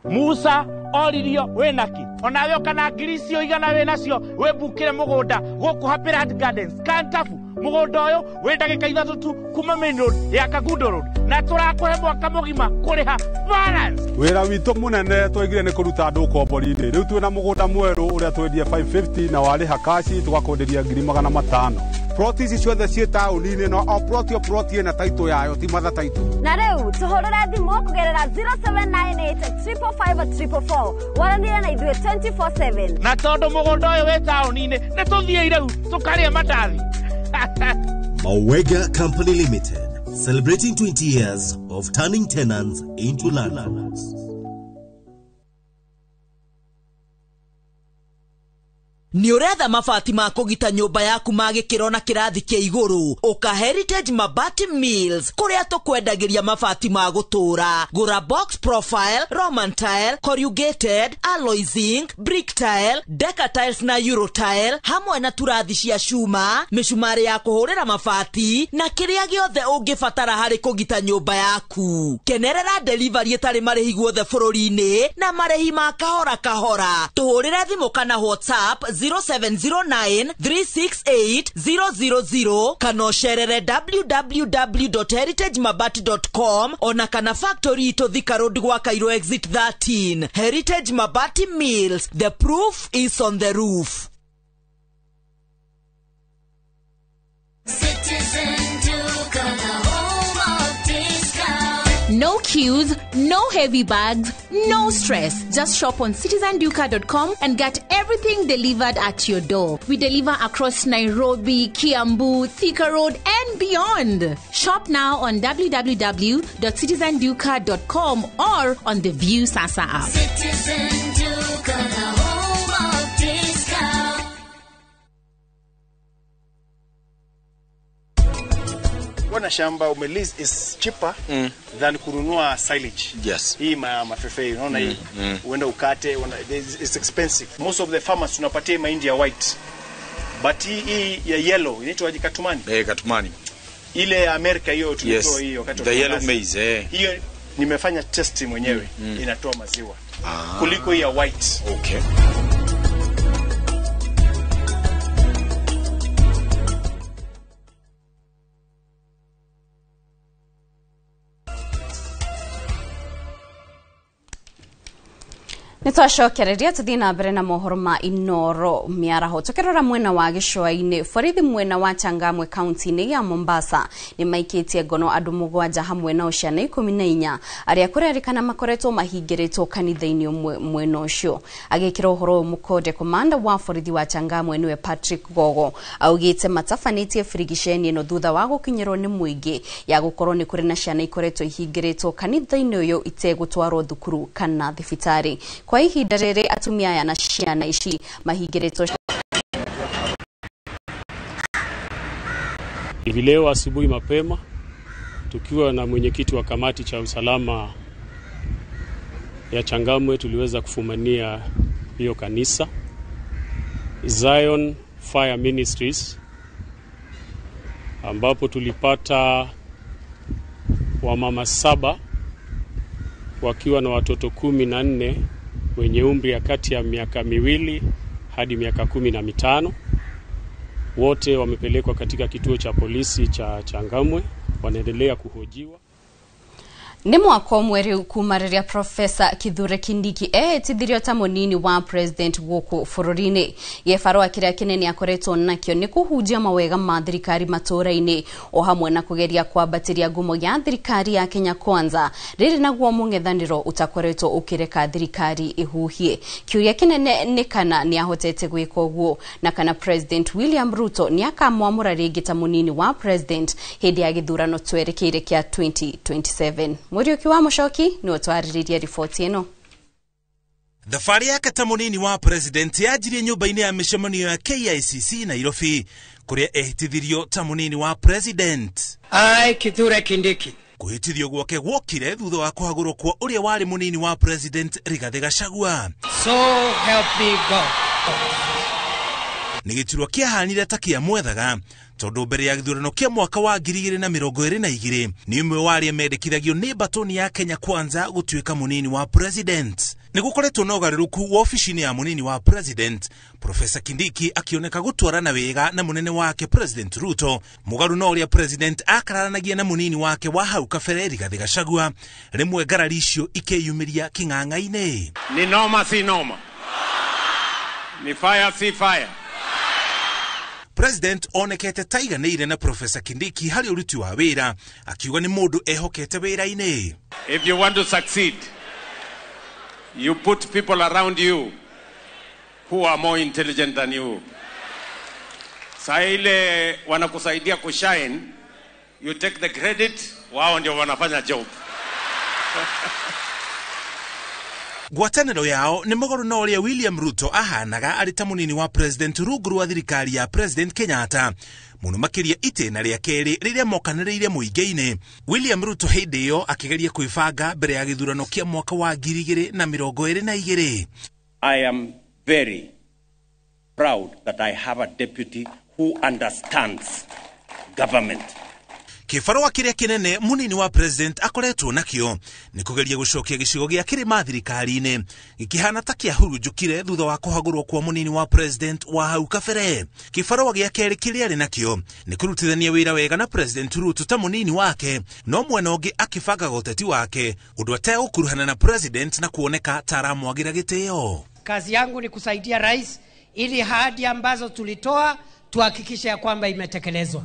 Musa oririo winaki onawe kana ngiri icio igana winacio wibukire mugunda guku Happy Land Gardens Kantafu. Mugunda uyu wi ndagika 3 tu kuma main road ya Kangundo Road na turakuhe mwaka mugima kuriha balance. Wira witu munene twaigire ni kuruta andu ukombori-ini. Riu twina mugunda mweru uria twendie 550 na wariha kashi tugakwenderia 500,000. Plot ici ciothe ciĩ taũni-inĩ no o plot o plot ĩna title yayo ti mother title. Na rĩu tũhũrĩre thimũ kũgerera 0798 555 444 waranĩrie na ithuĩ 24/7. Na tondũ mũgũnda ũyũ wĩ taũni-inĩ nĩ tũthiĩ rĩu tũkarĩe mandathi. Mawega Company Limited, celebrating 20 years of turning tenants into landlords. Nĩ ũretha mabati ma kũgita nyũmba yaku ma gĩkĩro na kĩrathi kĩa igũrũ? Ũka Heritage Mabati Mills kũrĩa tũkwendagĩria mabati ma gũtũũra. Gũra box profile, Roman tile, corrugated, alloy zinc, brick tile, deca tiles na euro tile, hamwe na turathi cia cuma, mĩcumarĩ ya kũhũrĩra mabati na kĩrĩa gĩothe ũngĩbatara harĩ kũgita nyũmba yaku. Kenerera delivery ĩtarĩ marĩhi guothe bũrũri-inĩ na marĩhi ma kahora kahora. Tũhũrĩre thimũ kana WhatsApp 0709 368 000 kana ũcerere www.heritagemabati.com ona kana factory itũ Thika Road gwa Cairo exit 13. Heritage Mabati Mills, the proof is on the roof. Citizen Duka, the home of discount. No queues, no heavy bags, no stress. Just shop on citizenduka.com and get everything delivered at your door. We deliver across Nairobi, Kiambu, Thika Road, and beyond. Shop now on www.citizenduka.com or on the View Sasa app. Citizen Duka, the home of discount. Kuwa shamba umelease is cheaper than kununua silage. Yes. Hii mafefe unaona hii uenda ukate it's expensive. Most of the farmers tunapatia mahindi ya white. But hii ya yellow inaitwa aje, katumani? Katumani. Ile ya Amerika hiyo tulitoa hiyo wakati the yellow maize. Hiyo nimefanya test mwenyewe inatoa maziwa kuliko hii ya white. Okay. Nitwacokereria tuthie na mbere na mohoro ma Inoro miaraho tukirora mwena wa gĩcũa-inĩ. Borithi mwena wa Changamwe kaunti-inĩ ya Mombasa nĩ maikĩtie ngono andũ 7 hamwe nao ciana 14 arĩa kũrerĩkana makoretwo mahingĩrĩtwo kanitha-inĩ ũmwe mwena ũcio. Agĩkĩra ũhoro ũyũ mũkonde, komanda wa borithi wa Changamwe nĩwe Patrick Gogo augĩte matabanĩtie birigiceni ĩno thutha wa gũkinyĩrwo nĩ mũingĩ ya gũkorwo nĩ kũrĩ na ciana ikoretwo ihingĩrĩtwo kanitha-inĩ ũyũ itegũtwarwo thukuru kana thibitarĩ. Kwa ihinda rĩrĩ atumia aya na ciana ici mahingĩrĩtwo. Hivi leo asubuhi mapema tukiwa na mwenyekiti wa kamati cha usalama ya Changamwe tuliweza kufumania hiyo kanisa Zion Fire Ministries, ambapo tulipata wamama 7 wakiwa na watoto 14 wenye umri ya kati ya miaka 2 hadi miaka 15. Wote wamepelekwa katika kituo cha polisi cha Changamwe, wanaendelea kuhojiwa. Nĩ mwaka ũmwe rĩu kuma rĩrĩa Profesa Kithure Kindiki ehĩtithirio ta mũnini wa president gũkũ bũrũri-inĩ. Gĩbarũa kĩrĩa kĩnene akoretwo nakĩo nĩ kũhunjia mawega ma thirikari matũũra-inĩ o hamwe na kũgeria kwambatĩria ngumo ya thirikari ya Kenya Kwanza, rĩrĩ naguo mũng'ethanĩro ũtakoretwo ũkĩreka thirikari ĩhuhie. Kĩũria kĩnene nĩ kana nĩ ahotete gwĩka ũguo na kana President William Ruto nĩ akamwamũra rĩngĩ ta mũnini wa president hĩndĩ ya gĩthurano twerekeire kĩa 2027. Muriuki wa Mucoki nĩ ũtwarĩrĩria riboti ĩno. Thabarĩ yake ta mũnini wa president yanjirie nyũmba-inĩ ya mĩcemanio ya KICC Nairobi, kũrĩa ehĩtithirio ta mũnini wa president. I, Kithure Kindiki. Kũhĩtithio gwake gwokire thutha wa kũhagũrwo kwa ũrĩa warĩ mũnini wa president Rigathĩ Gachagua. So help me God. Nĩ gĩturwa kĩahanire ta kĩa mwethaga tondũ mbere ya gĩthurano kĩa mwaka wa 2022 nĩ ũmwe wa arĩa mendekithagio nĩ mbatoni ya Kenya Kwanza gũtuĩka mũnini wa president. Nĩ gũkoretwo na ũgarũrũku wobici-inĩ ya mũnini wa president, Profesa Kindiki akĩoneka gũtwarana wega na mũnene wake President Ruto, mũgarũ na ũrĩa president akararanagia na mũnini wake wa hau kabere Rigathĩ Gachagua, rĩmwe ngarari icio ikĩyumĩria kĩng'ang'a-inĩ. Ni noma si noma, ni fire si fire. President onekete taiganĩire na Profesa Kindiki harĩ ũruti wa wĩra, akiuga nĩ mũndũ ehokete wĩra-inĩ. If you want to succeed, you put people around you who are more intelligent than you. Saa ile wanakusaidia kushine, you take the credit, wao ndio wanafanya job. Ngwatanĩro yao nĩ mũgarũ na ũrĩa William Ruto ahanaga arĩ ta mũnini wa President rungu rwa thirikari ya President Kenyatta, mũno makĩria itĩna rĩa kerĩ rĩrĩa mokanĩrĩire mũingĩ-inĩ. William Ruto hĩndĩ ĩyo akĩgeria kwĩbanga mbere ya gĩthurano kĩa mwaka wa 2022. I am very proud that I have a deputy who understands government. Kĩbarũa kĩrĩa kĩnene mũnini wa president akoretwo nakĩo nĩ kũgeria gũcokia gĩcigo gĩa kĩrĩma thirikari-inĩ gĩkĩhana ta kĩahurunjũkire thutha wa kũhagũrwo kwa mũnini wa president wa hau kabere. Kĩbarũa gĩa kerĩ kĩrĩa arĩ nakĩo nĩ kũrutithania wĩra wega na President Ruto ta mũnini wake, no mwena ũngĩ akĩbangaga ũteti wake ũndũ ategũkuruhana na president na kuoneka ta aramwagĩra gĩtĩo. Kazi yangu ni kusaidia rais ili ahadi ambazo tulitoa tuhakikishe ya kwamba imetekelezwa.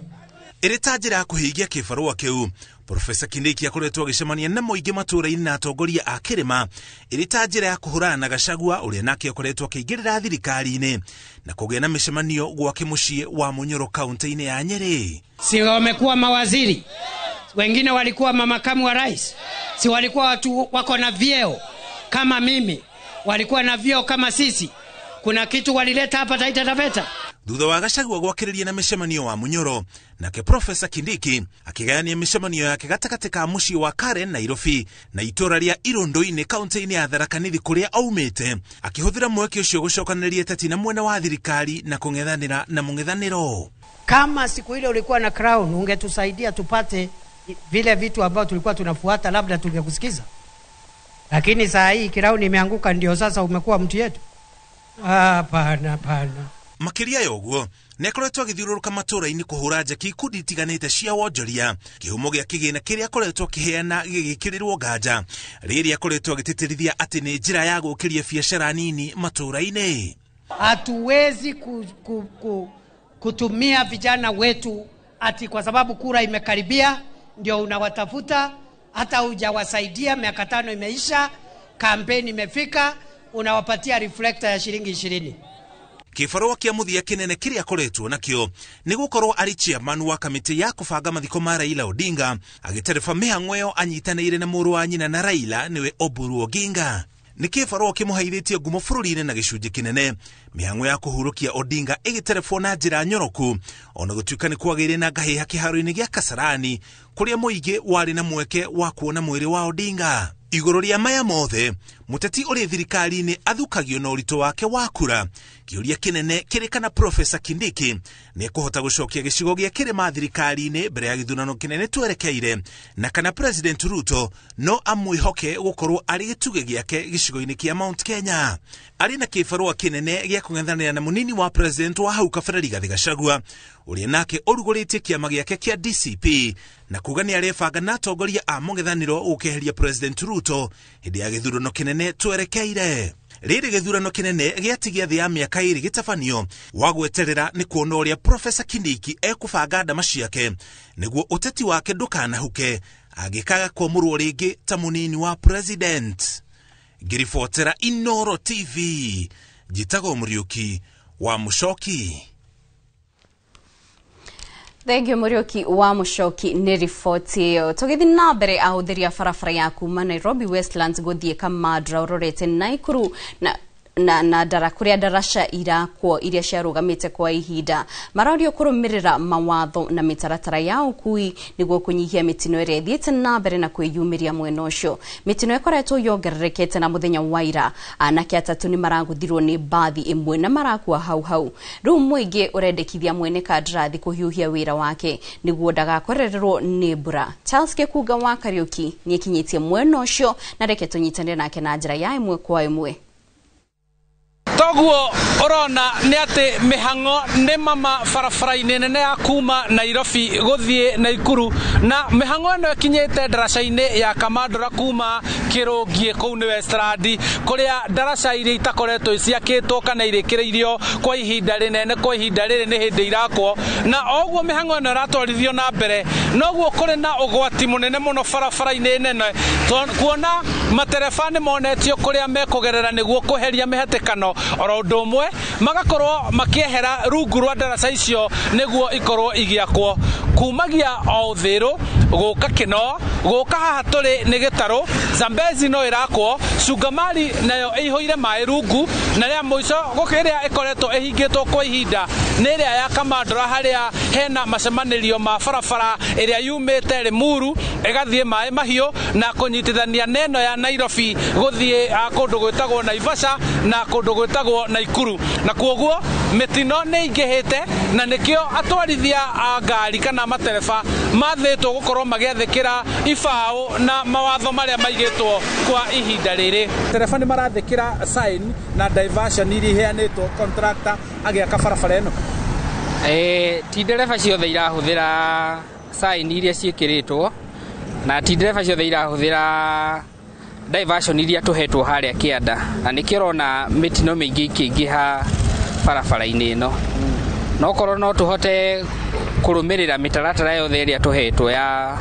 Ĩrĩ ta njĩra ya kũhingia kĩbarũa kĩu, Profesa Kindiki akoretwo agĩcemania na mũingĩ matũũra-inĩ na atongoria a kĩrĩma ĩrĩ ta njĩra ya kũhũrana na Gachagua ũrĩa nake akoretwo akĩingĩrĩra thirikari-inĩ na kũgĩa na mĩcemanio gwake mũciĩ wa Munyoro kaunti-inĩ ya Nyeri. Si wamekuwa mawaziri, wengine walikuwa mamakamu wa rais, si walikuwa watu wako na vyeo kama mimi, walikuwa na vyeo kama sisi. Kuna kitu walileta hapa Taita Taveta. Thutha wa Gachagua gwakĩrĩria na mĩcemanio wa Munyoro, nake Profesa Kindiki akĩgayania mĩcemanio yake gatagatĩ ka mũciĩ wa Karen Nairobi na itũũra rĩa Irũndũ-inĩ kaunti-inĩ ya Tharaka Nithi kũrĩa aumĩte, akĩhũthĩra mweke ũcio gũcokanĩrĩria ateti na mwena wa thirikari na kũng'ethanĩra na mũng'ethanĩro. Kama siku ile ulikuwa na crown ungetusaidia tupate vile vitu ambavyo tulikuwa tunafuata, labda tungekusikiza. Lakini saa hii crown imeanguka, ndio sasa umekuwa mtu yetu. Hapana, hapana. Makĩria ya ũguo nĩ akoretwo agĩthiũrũrũka matũũra-inĩ kũhũra njeki ikundi itiganĩte cia wonjoria, kĩhumo gĩa kĩgĩna kĩrĩa akoretwo akĩheana gĩgĩkĩrĩrwo nganja rĩrĩa akoretwo agĩtĩtĩrithia atĩ nĩ njĩra ya gũkĩria biacara nini matũũra-inĩ. Hatuwezi kutumia vijana wetu ati kwa sababu kura imekaribia ndio unawatafuta, hata hujawasaidia, miaka 5 imeisha, kampeni imefika, unawapatia reflector ya shilingi 20. Kĩbarũa kĩa mũthia kĩnene kĩrĩa akoretwo nakĩo nĩ gũkorwo arĩ chairman wa kamĩtĩ ya kũbanga mathiko ma Raila Odinga, agĩtereba mĩhang'o ĩyo anyitanĩire na mũrũ wa nyina na Raila nĩwe Oburu Oginga. Nĩ kĩbarũa kĩmũheithĩtie ngumo bũrũri-inĩ na gĩcunjĩ kĩnene, mĩhang'o ya kũhurũkia Odinga ĩgĩterebwo na njĩra nyoroku, ona gũtuĩka nĩ kwagĩire na ngahĩha kĩharo-inĩ gĩa Kasarani kũrĩa mũingĩ warĩ na mweke wa kuona mwĩrĩ wa Odinga. Igũrũ rĩa maya mothe, mũteti ũrĩ thirikari-inĩ athukagio na ũritũ wake wa kura. Kĩũria kĩnene kĩrĩ kana Profesa Kindiki nĩ ekũhota gũcokia gĩcigo gĩa kĩrĩma thirikari-inĩ mbere ya gĩthurano kĩnene twerekeire, na kana President Ruto no amwĩhoke gũkorwo arĩ gĩtugĩ gĩake gĩcigo-inĩ kĩa Mount Kenya. Arĩ na kĩbarũa kĩnene gĩa kũng'ethanĩra na mũnini wa President wa hau kabere Rigathĩ Gachagua ũrĩa nake ũrugũrĩtie kĩama gĩake kĩa DCP na kuga nĩ arebanga na atongoria a mũng'ethanĩro gũkeheria President Ruto hĩndĩ ya gĩthurano kĩnene twerekeire. Rĩrĩ gĩthurano kĩnene gĩatigia thĩ ya mĩaka 2 gĩtabanio wa gweterera nĩ kuona ũrĩa Profesa Kindiki ekũbanga ndama ciake nĩguo ũteti wake ndũkanahuke angĩkaga kwamũrwo rĩngĩ ta mũnini wa president. Ngĩribotera Inooro TV, njĩtagwo Mũriũki wa Mũcoki. Thengiũ Mũriũki wa Mũcoki nĩ riboti ĩyo. Tũgĩthiĩ na mbere, ahũthĩri a barabara ya kuma Nairobi Westlands gũthiĩ Kamandra ũrorete Naikuru na ndara kũrĩa ndaraca irakwo iria ciarũgamĩte kwa ihinda marorio kũrũmĩrĩra mawatho na mĩtaratara ya ũkui nĩguo kũnyihia mĩtino ĩrĩa ĩthiĩte na mbere na kwĩyumĩria mwena ũcio. Mĩtino ĩkoretwo yongererekete na mũthenya wa ira anake 3 nĩ maragũthirwo nĩ mbathi ĩmwe na marakua hau hau. Rĩu mũingĩ ũrendekithia mwene kandarathi kũhiũhia wĩra wake nĩguo ndagakorererwo nĩ mbura. Charles Gĩkunga wa Kariũki nĩekinyĩtie mwena ũcio na reke tũnyitanĩre nake na njĩra ya ĩmwe kwa ĩmwe. Toguo ũrona nĩ atĩ mĩhang'o nĩ mama barabara-inĩ nene ya kuma Nairobi gũthiĩ Naikuru, na mĩhang'o ĩno ĩkinyĩte ndaraca-inĩ ya Kamandũra kuma Kĩrũngiĩ kũu nĩ Westland, kũrĩa ndaraca iria itakoretwo ciakĩtwo kana irĩkĩrĩirio kwa ihinda rĩnene, kwa ihinda rĩrĩ nĩ hĩndĩ irakwo, na oguo mĩhang'o ĩno ĩratwarithio na mbere noguo kũrĩ na ũgwati mũnene mũno barabara-inĩ nene, kuona matereba nĩ monetio kũrĩa mekũgerera nĩguo kũheria mĩhatĩkano oro ũndũ ũmwe magakorwo makĩehera rungu rwa ndaraca icio nĩguo ikorwo igĩakwo. Kumagia o ũthĩrũ gũka Kĩno gũka haha tũrĩ nĩ gĩtarũ, Zambezi no ĩrakwo, Cungamari nayo ĩihũire maĩ rungu, na rĩa mũico gũkĩrĩa ĩkoretwo ĩhingĩtwo kwa ihinda nĩ ĩrĩa ya Kamandũra harĩa hena macemanĩrio ma barabara ĩrĩa yumĩte Limuru ĩgathiĩ maĩ mahiũ na kũnyitithania na ĩno ya Nairobi gũthiĩ kũndũ gwĩtagwo Naivasha na kũndũ gwĩtagwo Naikuru. Na kuoguo mĩtino nĩ ĩingĩhĩte, na nĩkĩo atwarithia a ngari kana matereba mathĩtwo gũkorwo magĩathĩkĩra ibaũ na mawatho marĩa maigĩtwo kwa ihinda rĩrĩ. Tereba nĩ marathĩkĩra sign na diversion iria iheanĩtwo contractor agĩaka barabara ĩno. Ti ndereba ciothe irahũthĩra sign iria ciĩkĩrĩtwo, na ti ndereba ciothe irahũthĩra diversion iria tũhetwo harĩa kĩanda, na nĩkĩo ũrona mĩtino mĩingĩ ĩkĩingĩha barabara-inĩ ĩno. No korwo no tũhote kũrũmĩrĩra mĩtaratara yothe ĩrĩa tũhetwo ya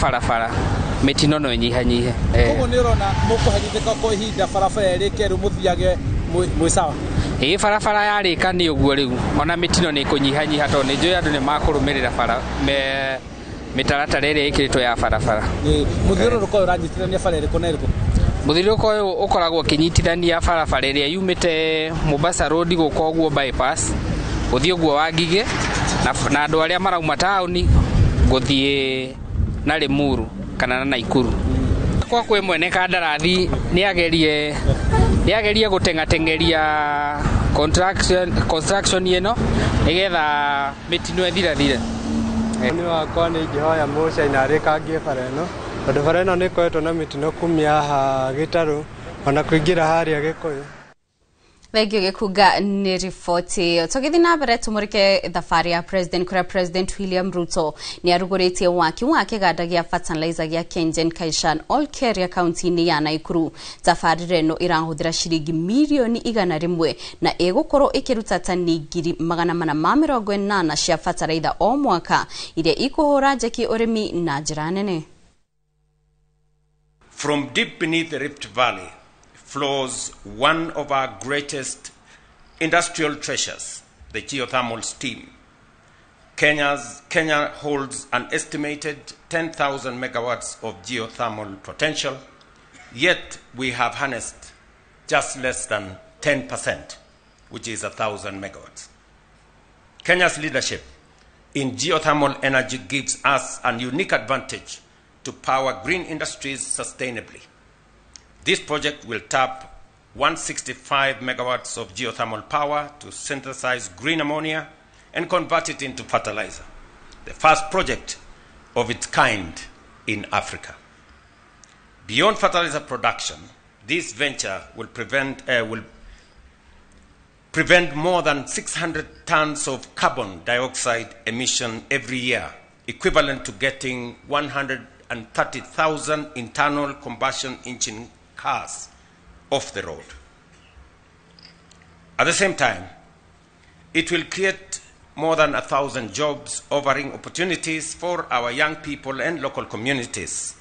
barabara, mĩtino no ĩnyihanyihe. Koguo nĩ ũrona mũkũherithĩka kwa ihinda barabara ĩrĩke rĩu mũthiage mwĩ sawa? Ĩĩ, barabara yarĩka nĩ ũguo rĩu ona mĩtino nĩ ĩkũnyihanyiha, tondũ nĩ njũĩ andũ nĩ makũrũmĩrĩra bara mĩtaratara ĩrĩa ĩkĩrĩtwo ya barabara. Mũthiũrũrũko ũyũ ũranyitithania bara ĩrĩkũ na ĩrĩkũ? Mũthiũrũrũko ũyũ ũkoragwo ũkĩnyitithania barabara ĩrĩa yumĩte Mombasa Road gũka ũguo bypass gũthiĩ ũguo Wangigĩ, na andũ arĩa marauma taũni gũthiĩ na Limuru kana na Naikuru. Kwa kwĩ mwene kandarathi nĩ agerie gũteng'ateng'eria construction ĩno nĩgetha mĩtino ĩthirathire. Nĩ wakwa nĩ ingĩhoya mũcaina arĩkangie bara ĩno, tondũ bara ĩno nĩ ĩkoretwo na mĩtino kumia haha gĩtarũ ona kũingĩra harĩa Gĩkũyũ. Thengio Gĩkunga nĩ riboti ĩyo. Tũgĩthiĩ na mbere tũmũrĩke thabarĩ ya president, kũrĩa President William Ruto nĩ arugũrĩtie waki wa kĩganda gĩa fertilizer gĩa Kengen Kaishan Olkeria kaunti-inĩ ya Naikuru. Tabarĩra ĩno ĩrahũthĩra ciringi mirioni 100 na ĩgũkorwo ĩkĩruta tani 480,000 cia bataraitha o mwaka, iria ikũhũra njeki ũrĩmi na njĩra nene. From deep beneath the Rift Valley flows one of our greatest industrial treasures, the geothermal steam. Kenya holds an estimated 10,000 megawatts of geothermal potential, yet we have harnessed just less than 10%, which is 1,000 megawatts. Kenya's leadership in geothermal energy gives us a unique advantage to power green industries sustainably. This project will tap 165 megawatts of geothermal power to synthesize green ammonia and convert it into fertilizer, the first project of its kind in Africa. Beyond fertilizer production, this venture will prevent more than 600 tons of carbon dioxide emission every year, equivalent to getting 130,000 internal combustion engine cars off the road. At the same time, it will create more than 1,000 jobs, offering opportunities for our young people and local communities.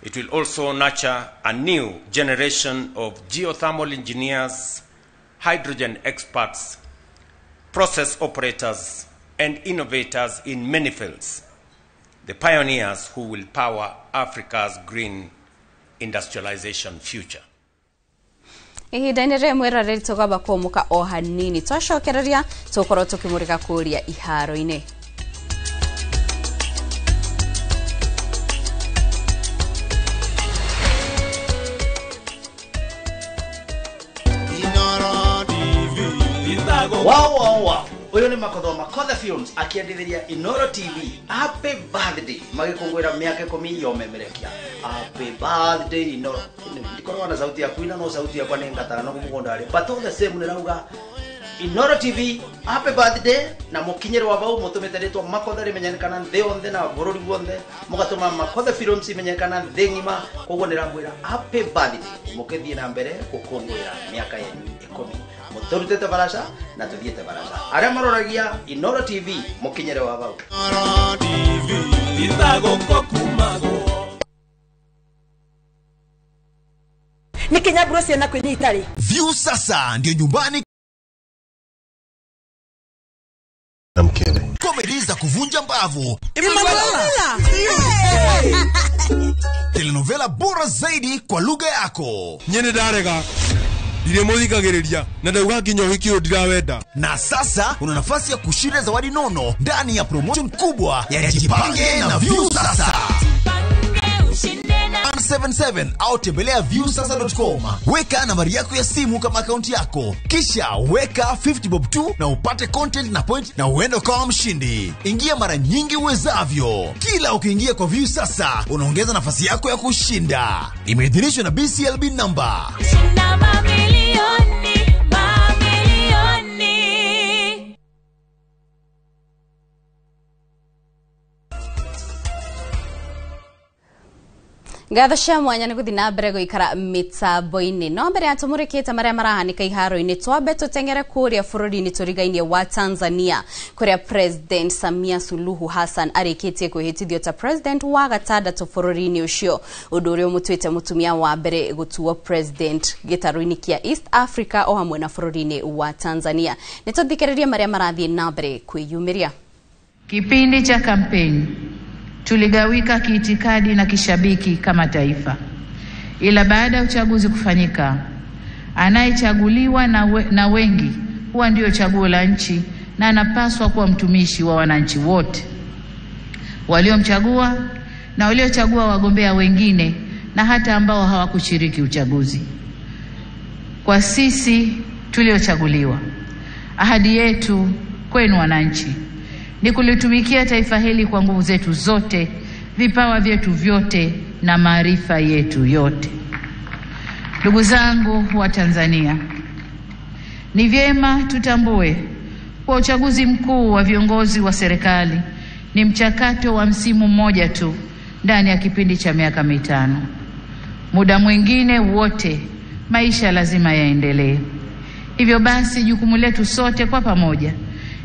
It will also nurture a new generation of geothermal engineers, hydrogen experts, process operators, and innovators in many fields, the pioneers who will power Africa's green industrialization future. Ihinda-inĩ rĩrĩ mwĩroreri, tũgamba kũmũka o hanini, twacokereria tũkorwo tũkĩmũrĩka kũrĩa iharo-inĩ. Wow. Uyu ni Makothoma Makotha Films akiendithĩria Inoro TV happy birthday, magĩkũngũĩra mĩaka 10 ya ũmemerekia. Happy birthday, Inoro. Ndikoragwo na sauti ya kuina, no sauti yakwa nĩ ngatara no mũgũnda rĩ, but all the same nĩrauga Inoro TV happy birthday, na mũkinyĩrwo vau mũtũmĩte rĩtwa Makotha rĩmenyekana thĩ yothe na bũrũri guothe, mũgatũma Makotha Films imenyekana thĩ ng'ima. Koguo nĩramwĩra happy birthday, mũkĩthiĩ na mbere gũkũngũĩra mĩaka yanyu 10, mũtũrutĩte baraca na tũthiĩte baraca. Arĩa maroragia Inoro TV, mũkinyĩre wa vau. Itagũkũ kumagwo. Nĩ kĩnyamburo ciana kwĩnyita rĩ. Viusasa ndio nyumbani na mkewe. Komedi za kuvunja mbavu. Telenovela bora zaidi kwa lugha yako. Nyene darega. Ndiremuthikagiriria na ndauga nginya uhiki uyu ndirawenda. Na sasa una nafasi ya kushinda zawadi nono ndani ya promotion kubwa ya Jipange na Viusasa. 177 au tembelea viusasa.com. Weka nambari yako ya simu kama akaunti yako, kisha weka 50 bob 2 na upate content na point na uende kama mshindi. Ingia mara nyingi uwezavyo. Kila ukiingia kwa Viusasa unaongeza nafasi yako ya kushinda. Imeidhinishwa na BCLB number. Shinda mamilioni, mamilioni. Ngatho cia mwanya nĩ gũthiĩ na mbere gũikara mĩtambo-inĩ. No mbere ya tũmũrĩkĩte marĩa marahanĩka iharo-inĩ, twambe tũteng'ere kũrĩa bũrũri-inĩ tũrigainie wa Tanzania, kũrĩa President Samia Suluhu Hassan arĩkĩtie kwĩhĩtithio ta president wa gatandatũ bũrũri-inĩ ũcio, ũndũ ũrĩa ũmũtuĩte mũtumia wa mbere gũtuo president gĩtarũ-inĩ kĩa East Africa o hamwe na bũrũri-inĩ wa Tanzania. Nĩ tũthikĩrĩrie marĩa marathiĩ na mbere kwĩyumĩria. Kipindi cha kampeni tuligawika kiitikadi na kishabiki kama taifa, ila baada ya uchaguzi kufanyika, anayechaguliwa na wengi huwa ndio chaguo la nchi na anapaswa kuwa mtumishi wa wananchi wote waliomchagua na waliochagua wagombea wengine na hata ambao hawakushiriki uchaguzi. Kwa sisi tuliochaguliwa, ahadi yetu kwenu wananchi ni kulitumikia taifa hili kwa nguvu zetu zote, vipawa vyetu vyote na maarifa yetu yote. Ndugu zangu wa Tanzania, ni vyema tutambue kwa uchaguzi mkuu wa viongozi wa serikali ni mchakato wa msimu mmoja tu ndani ya kipindi cha miaka 5. Muda mwingine wote maisha lazima yaendelee. Hivyo basi jukumu letu sote kwa pamoja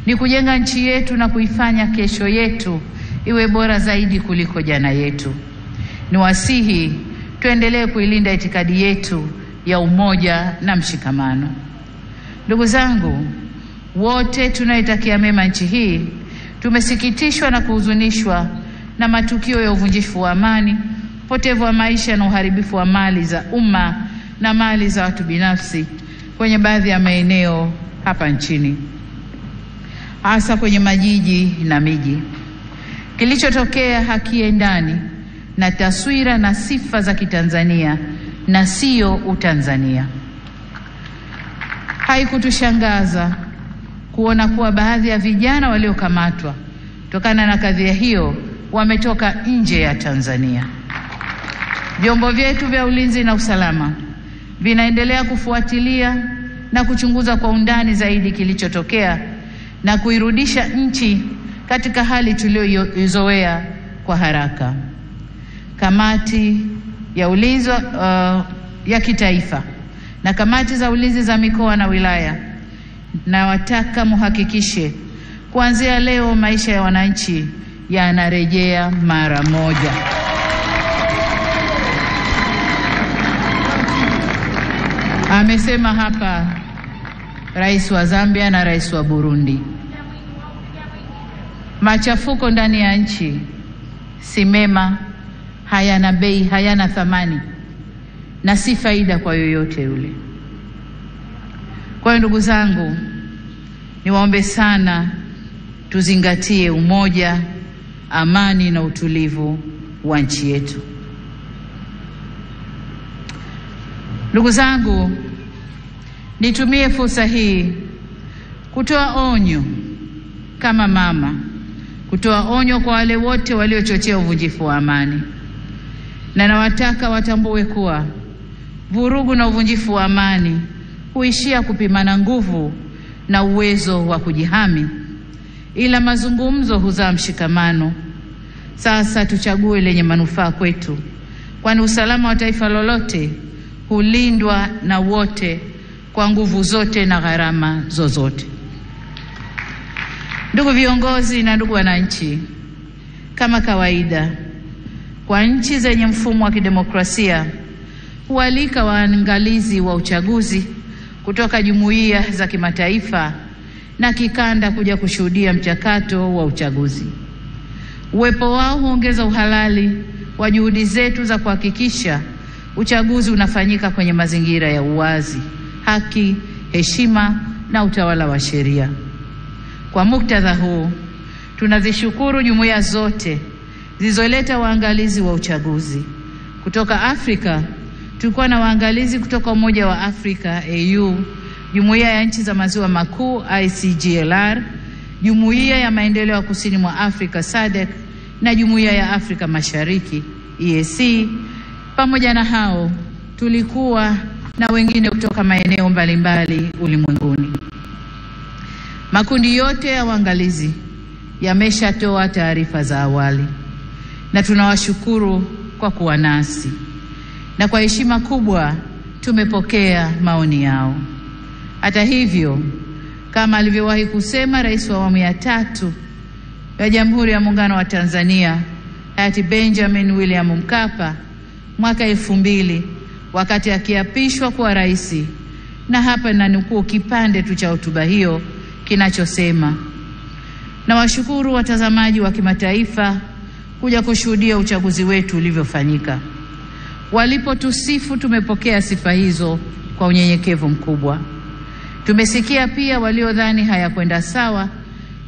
ni kujenga nchi yetu na kuifanya kesho yetu iwe bora zaidi kuliko jana yetu. Niwasihi tuendelee kuilinda itikadi yetu ya umoja na mshikamano. Ndugu zangu, wote tunaitakia mema nchi hii, tumesikitishwa na kuhuzunishwa na matukio ya uvunjifu wa amani, upotevu wa maisha na uharibifu wa mali za umma na mali za watu binafsi kwenye baadhi ya maeneo hapa nchini, hasa kwenye majiji na miji. Kilichotokea hakiendani na taswira na sifa za Kitanzania na sio Utanzania. Haikutushangaza kuona kuwa baadhi ya vijana waliokamatwa kutokana na kadhia hiyo wametoka nje ya Tanzania. Vyombo vyetu vya ulinzi na usalama vinaendelea kufuatilia na kuchunguza kwa undani zaidi kilichotokea na kuirudisha nchi katika hali tuliyoizoea kwa haraka. Kamati ya ulinzi ya kitaifa na kamati za ulinzi za mikoa na wilaya, na wataka muhakikishe kuanzia leo maisha ya wananchi yanarejea mara moja. Amesema hapa Rais wa Zambia na Rais wa Burundi, machafuko ndani ya nchi si mema, hayana bei, hayana thamani na si faida kwa yoyote yule. Kwa hiyo ndugu zangu, niwaombe sana tuzingatie umoja, amani na utulivu wa nchi yetu. Ndugu zangu, nitumie fursa hii kutoa onyo kama mama, kutoa onyo kwa wale wote waliochochea uvunjifu wa amani. Na nawataka watambue kuwa vurugu na uvunjifu wa amani huishia kupimana nguvu na uwezo wa kujihami, ila mazungumzo huzaa mshikamano. Sasa tuchague lenye manufaa kwetu, kwani usalama wa taifa lolote hulindwa na wote kwa nguvu zote na gharama zozote. Ndugu viongozi na ndugu wananchi, kama kawaida kwa nchi zenye mfumo wa kidemokrasia hualika waangalizi wa uchaguzi kutoka jumuiya za kimataifa na kikanda kuja kushuhudia mchakato wa uchaguzi. Uwepo wao huongeza uhalali wa juhudi zetu za kuhakikisha uchaguzi unafanyika kwenye mazingira ya uwazi, haki, heshima na utawala wa sheria. Kwa muktadha huu, tunazishukuru jumuiya zote zilizoleta waangalizi wa uchaguzi. Kutoka Afrika tulikuwa na waangalizi kutoka Umoja wa Afrika AU, Jumuiya ya Nchi za Maziwa Makuu ICGLR, Jumuiya ya Maendeleo ya Kusini mwa Afrika SADC na Jumuiya ya Afrika Mashariki EAC. Pamoja na hao tulikuwa na wengine kutoka maeneo mbalimbali ulimwenguni. Makundi yote ya waangalizi yameshatoa taarifa za awali na tunawashukuru kwa kuwa nasi, na kwa heshima kubwa tumepokea maoni yao. Hata hivyo, kama alivyowahi kusema Rais wa awamu ya tatu ya Jamhuri ya Muungano wa Tanzania hayati Benjamin William Mkapa mwaka 2000 wakati akiapishwa kuwa rais, na hapa nanukuu kipande tu cha hotuba hiyo kinachosema: nawashukuru watazamaji wa kimataifa kuja kushuhudia uchaguzi wetu ulivyofanyika. Walipotusifu tumepokea sifa hizo kwa unyenyekevu mkubwa. Tumesikia pia waliodhani hayakwenda sawa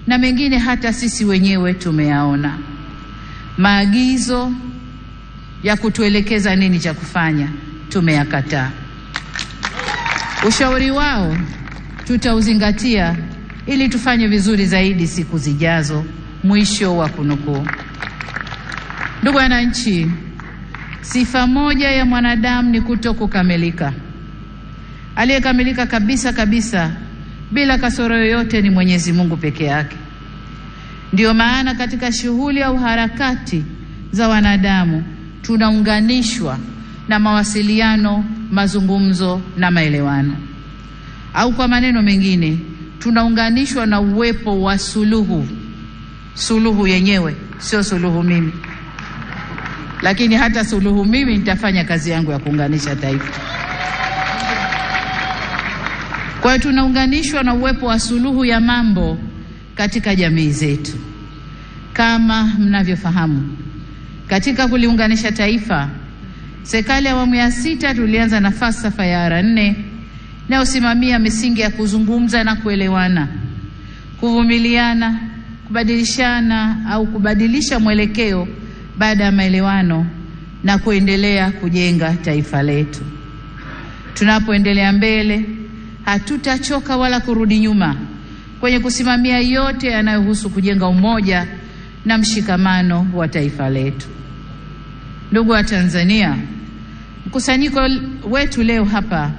na mengine hata sisi wenyewe tumeyaona. Maagizo ya kutuelekeza nini cha kufanya tumeyakataa. Ushauri wao tutauzingatia ili tufanye vizuri zaidi siku zijazo. Mwisho wa kunukuu. Ndugu wananchi, sifa moja ya mwanadamu ni kutokukamilika. Aliyekamilika kabisa kabisa bila kasoro yoyote ni Mwenyezi Mungu peke yake. Ndiyo maana katika shughuli au harakati za wanadamu tunaunganishwa na mawasiliano, mazungumzo na maelewano. Au kwa maneno mengine, tunaunganishwa na uwepo wa suluhu. Suluhu yenyewe sio suluhu mimi, lakini hata suluhu mimi nitafanya kazi yangu ya kuunganisha taifa. Kwa hiyo tunaunganishwa na uwepo wa suluhu ya mambo katika jamii zetu. Kama mnavyofahamu, katika kuliunganisha taifa, serikali ya awamu ya sita tulianza na falsafa ya R4 inayosimamia misingi ya kuzungumza na kuelewana, kuvumiliana, kubadilishana au kubadilisha mwelekeo baada ya maelewano na kuendelea kujenga taifa letu. Tunapoendelea mbele, hatutachoka wala kurudi nyuma kwenye kusimamia yote yanayohusu kujenga umoja na mshikamano wa taifa letu. Ndugu wa Tanzania, mkusanyiko wetu leo hapa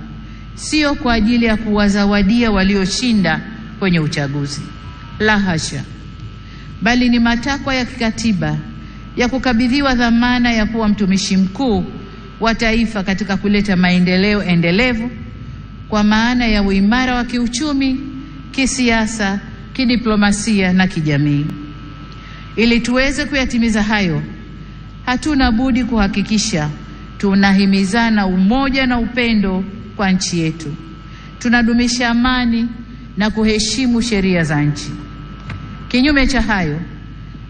sio kwa ajili ya kuwazawadia walioshinda kwenye uchaguzi, la hasha, bali ni matakwa ya kikatiba ya kukabidhiwa dhamana ya kuwa mtumishi mkuu wa taifa katika kuleta maendeleo endelevu kwa maana ya uimara wa kiuchumi, kisiasa, kidiplomasia na kijamii. Ili tuweze kuyatimiza hayo, hatuna budi kuhakikisha tunahimizana umoja na upendo kwa nchi yetu, tunadumisha amani na kuheshimu sheria za nchi. Kinyume cha hayo,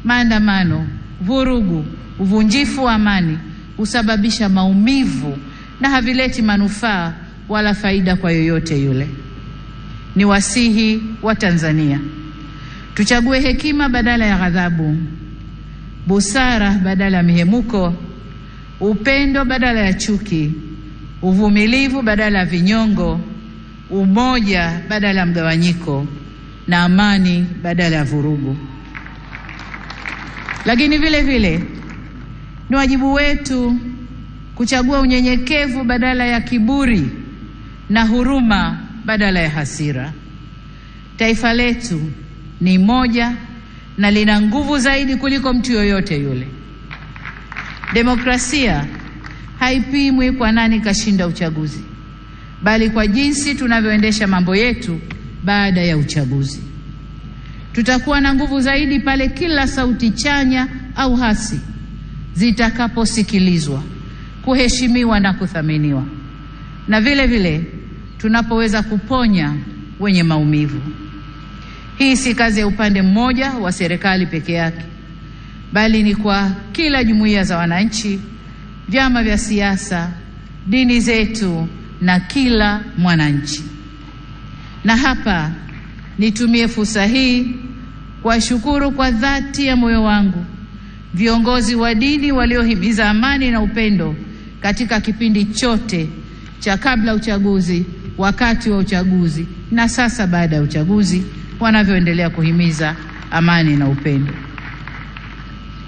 maandamano, vurugu, uvunjifu wa amani husababisha maumivu na havileti manufaa wala faida kwa yoyote yule. Ni wasihi wa Tanzania, tuchague hekima badala ya ghadhabu, busara badala ya mihemuko, upendo badala ya chuki, uvumilivu badala ya vinyongo, umoja badala ya mgawanyiko na amani badala ya vurugu. Lakini vile vile ni wajibu wetu kuchagua unyenyekevu badala ya kiburi na huruma badala ya hasira. Taifa letu ni moja na lina nguvu zaidi kuliko mtu yoyote yule. Demokrasia haipimwi kwa nani kashinda uchaguzi, bali kwa jinsi tunavyoendesha mambo yetu baada ya uchaguzi. Tutakuwa na nguvu zaidi pale kila sauti chanya au hasi zitakaposikilizwa, kuheshimiwa na kuthaminiwa, na vile vile tunapoweza kuponya wenye maumivu. Hii si kazi ya upande mmoja wa serikali peke yake, bali ni kwa kila jumuiya za wananchi, vyama vya siasa, dini zetu na kila mwananchi. Na hapa nitumie fursa hii kuwashukuru kwa dhati ya moyo wangu viongozi wa dini waliohimiza amani na upendo katika kipindi chote cha kabla uchaguzi, wakati wa uchaguzi na sasa baada ya uchaguzi, wanavyoendelea kuhimiza amani na upendo.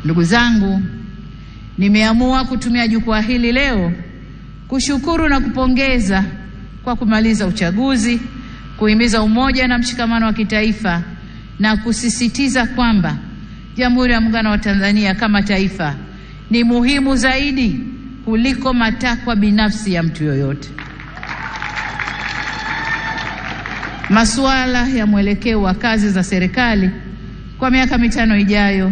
Ndugu zangu, nimeamua kutumia jukwaa hili leo kushukuru na kupongeza kwa kumaliza uchaguzi, kuhimiza umoja na mshikamano wa kitaifa na kusisitiza kwamba Jamhuri ya Muungano wa Tanzania kama taifa ni muhimu zaidi kuliko matakwa binafsi ya mtu yoyote. Masuala ya mwelekeo wa kazi za serikali kwa miaka 5 ijayo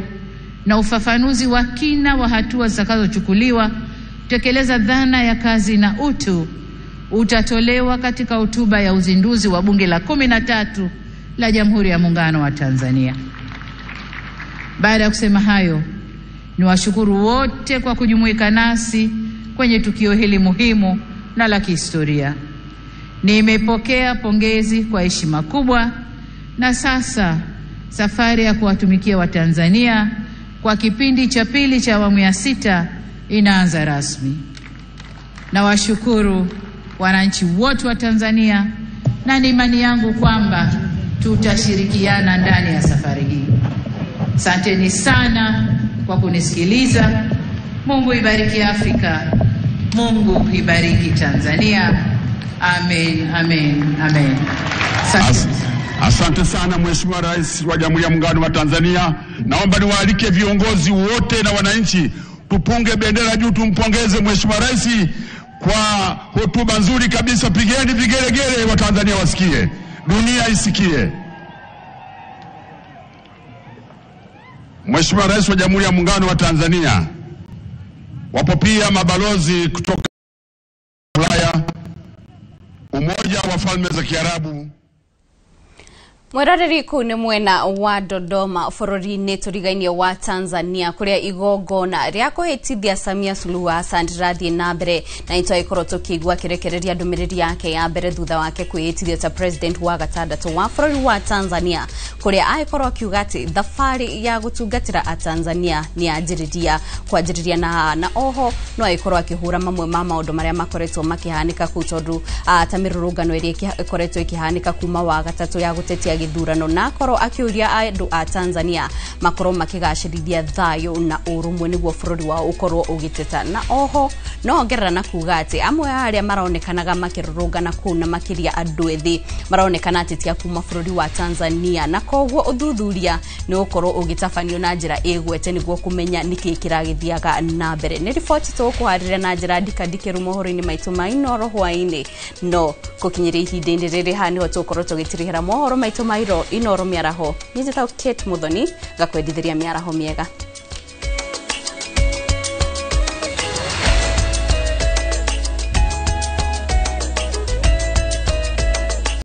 na ufafanuzi wa kina wa hatua zitakazochukuliwa kutekeleza dhana ya kazi na utu utatolewa katika hotuba ya uzinduzi wa Bunge la 13 la Jamhuri ya Muungano wa Tanzania. Baada ya kusema hayo, niwashukuru wote kwa kujumuika nasi kwenye tukio hili muhimu na la kihistoria. Nimepokea pongezi kwa heshima kubwa, na sasa safari ya kuwatumikia Watanzania kwa kipindi cha pili cha awamu ya 6 inaanza rasmi. Nawashukuru wananchi wote wa Tanzania na ni imani yangu kwamba tutashirikiana ndani ya safari hii. Asanteni sana kwa kunisikiliza. Mungu ibariki Afrika. Mungu ibariki Tanzania. Amen, amen, amen. Asante sana Mheshimiwa Rais wa Jamhuri ya Muungano wa Tanzania. Naomba niwaalike viongozi wote na wananchi tupunge bendera juu, tumpongeze Mheshimiwa Rais kwa hotuba nzuri kabisa. Pigeni vigelegele, wa Tanzania wasikie, dunia isikie. Mheshimiwa Rais wa Jamhuri ya Muungano wa Tanzania, wapo pia mabalozi kutoka Ulaya, Umoja wa Falme za Kiarabu. Mweroreri kuu nĩ mwena wa Dodoma bũrũri-inĩ tũrigainie wa Tanzania kũrĩa igongona rĩa kũhĩtithia Samia Suluhu Hassan rĩrathiĩ na mbere na nĩtwagĩkorwo tũkĩigua akĩrekereria ndũmĩrĩri yake ya mbere thutha wake kwĩhĩtithio ta president wa gatandatũ wa bũrũri wa Tanzania kũrĩa agĩkorwo akiuga atĩ thabarĩ ya gũtungatĩra atanzania nĩ yanjĩrĩria kwanjĩrĩria na oho no agĩkorwo akĩhũra mamwe ma maũndũ marĩa makoretwo makĩhanĩka kũu tondũ ta mĩrũrũngano ĩrĩa ĩkoretwo ĩkĩhanĩka kuma wa gatatũ ya gũtetia gĩthurano na akorwo akĩũria andũ a Tanzania makorwo makĩgacĩrithia thayũ na ũrũmwe nĩguo bũrũri wao ũkorwo ũgĩteta na oho no ongerera na kuga atĩ amwe a arĩa maronekanaga makĩrũrũngana kũu na makĩria andũ ethĩ maronekana atĩ ti a kuma bũrũri wa Tanzania na koguo ũthuthuria nĩ ũkorwo ũgĩtabanio na njĩra ĩgwete nĩguo kũmenya nĩkĩ kĩragĩthiaga na mbere. Nĩ riboti tũgũkũharĩria na njĩra ndikandikĩru mohoro-inĩ maitũ ma Inooro hwaĩ-inĩ no gũkinyĩria ihinda-inĩ rĩrĩ haha nĩho tũgũkorwo tũgĩtirihĩra mohoro maitũ ma Inooro mĩaraho. Niĩ njĩtagwo Kate Muthoni ngakwendithĩria mĩaraho mĩega.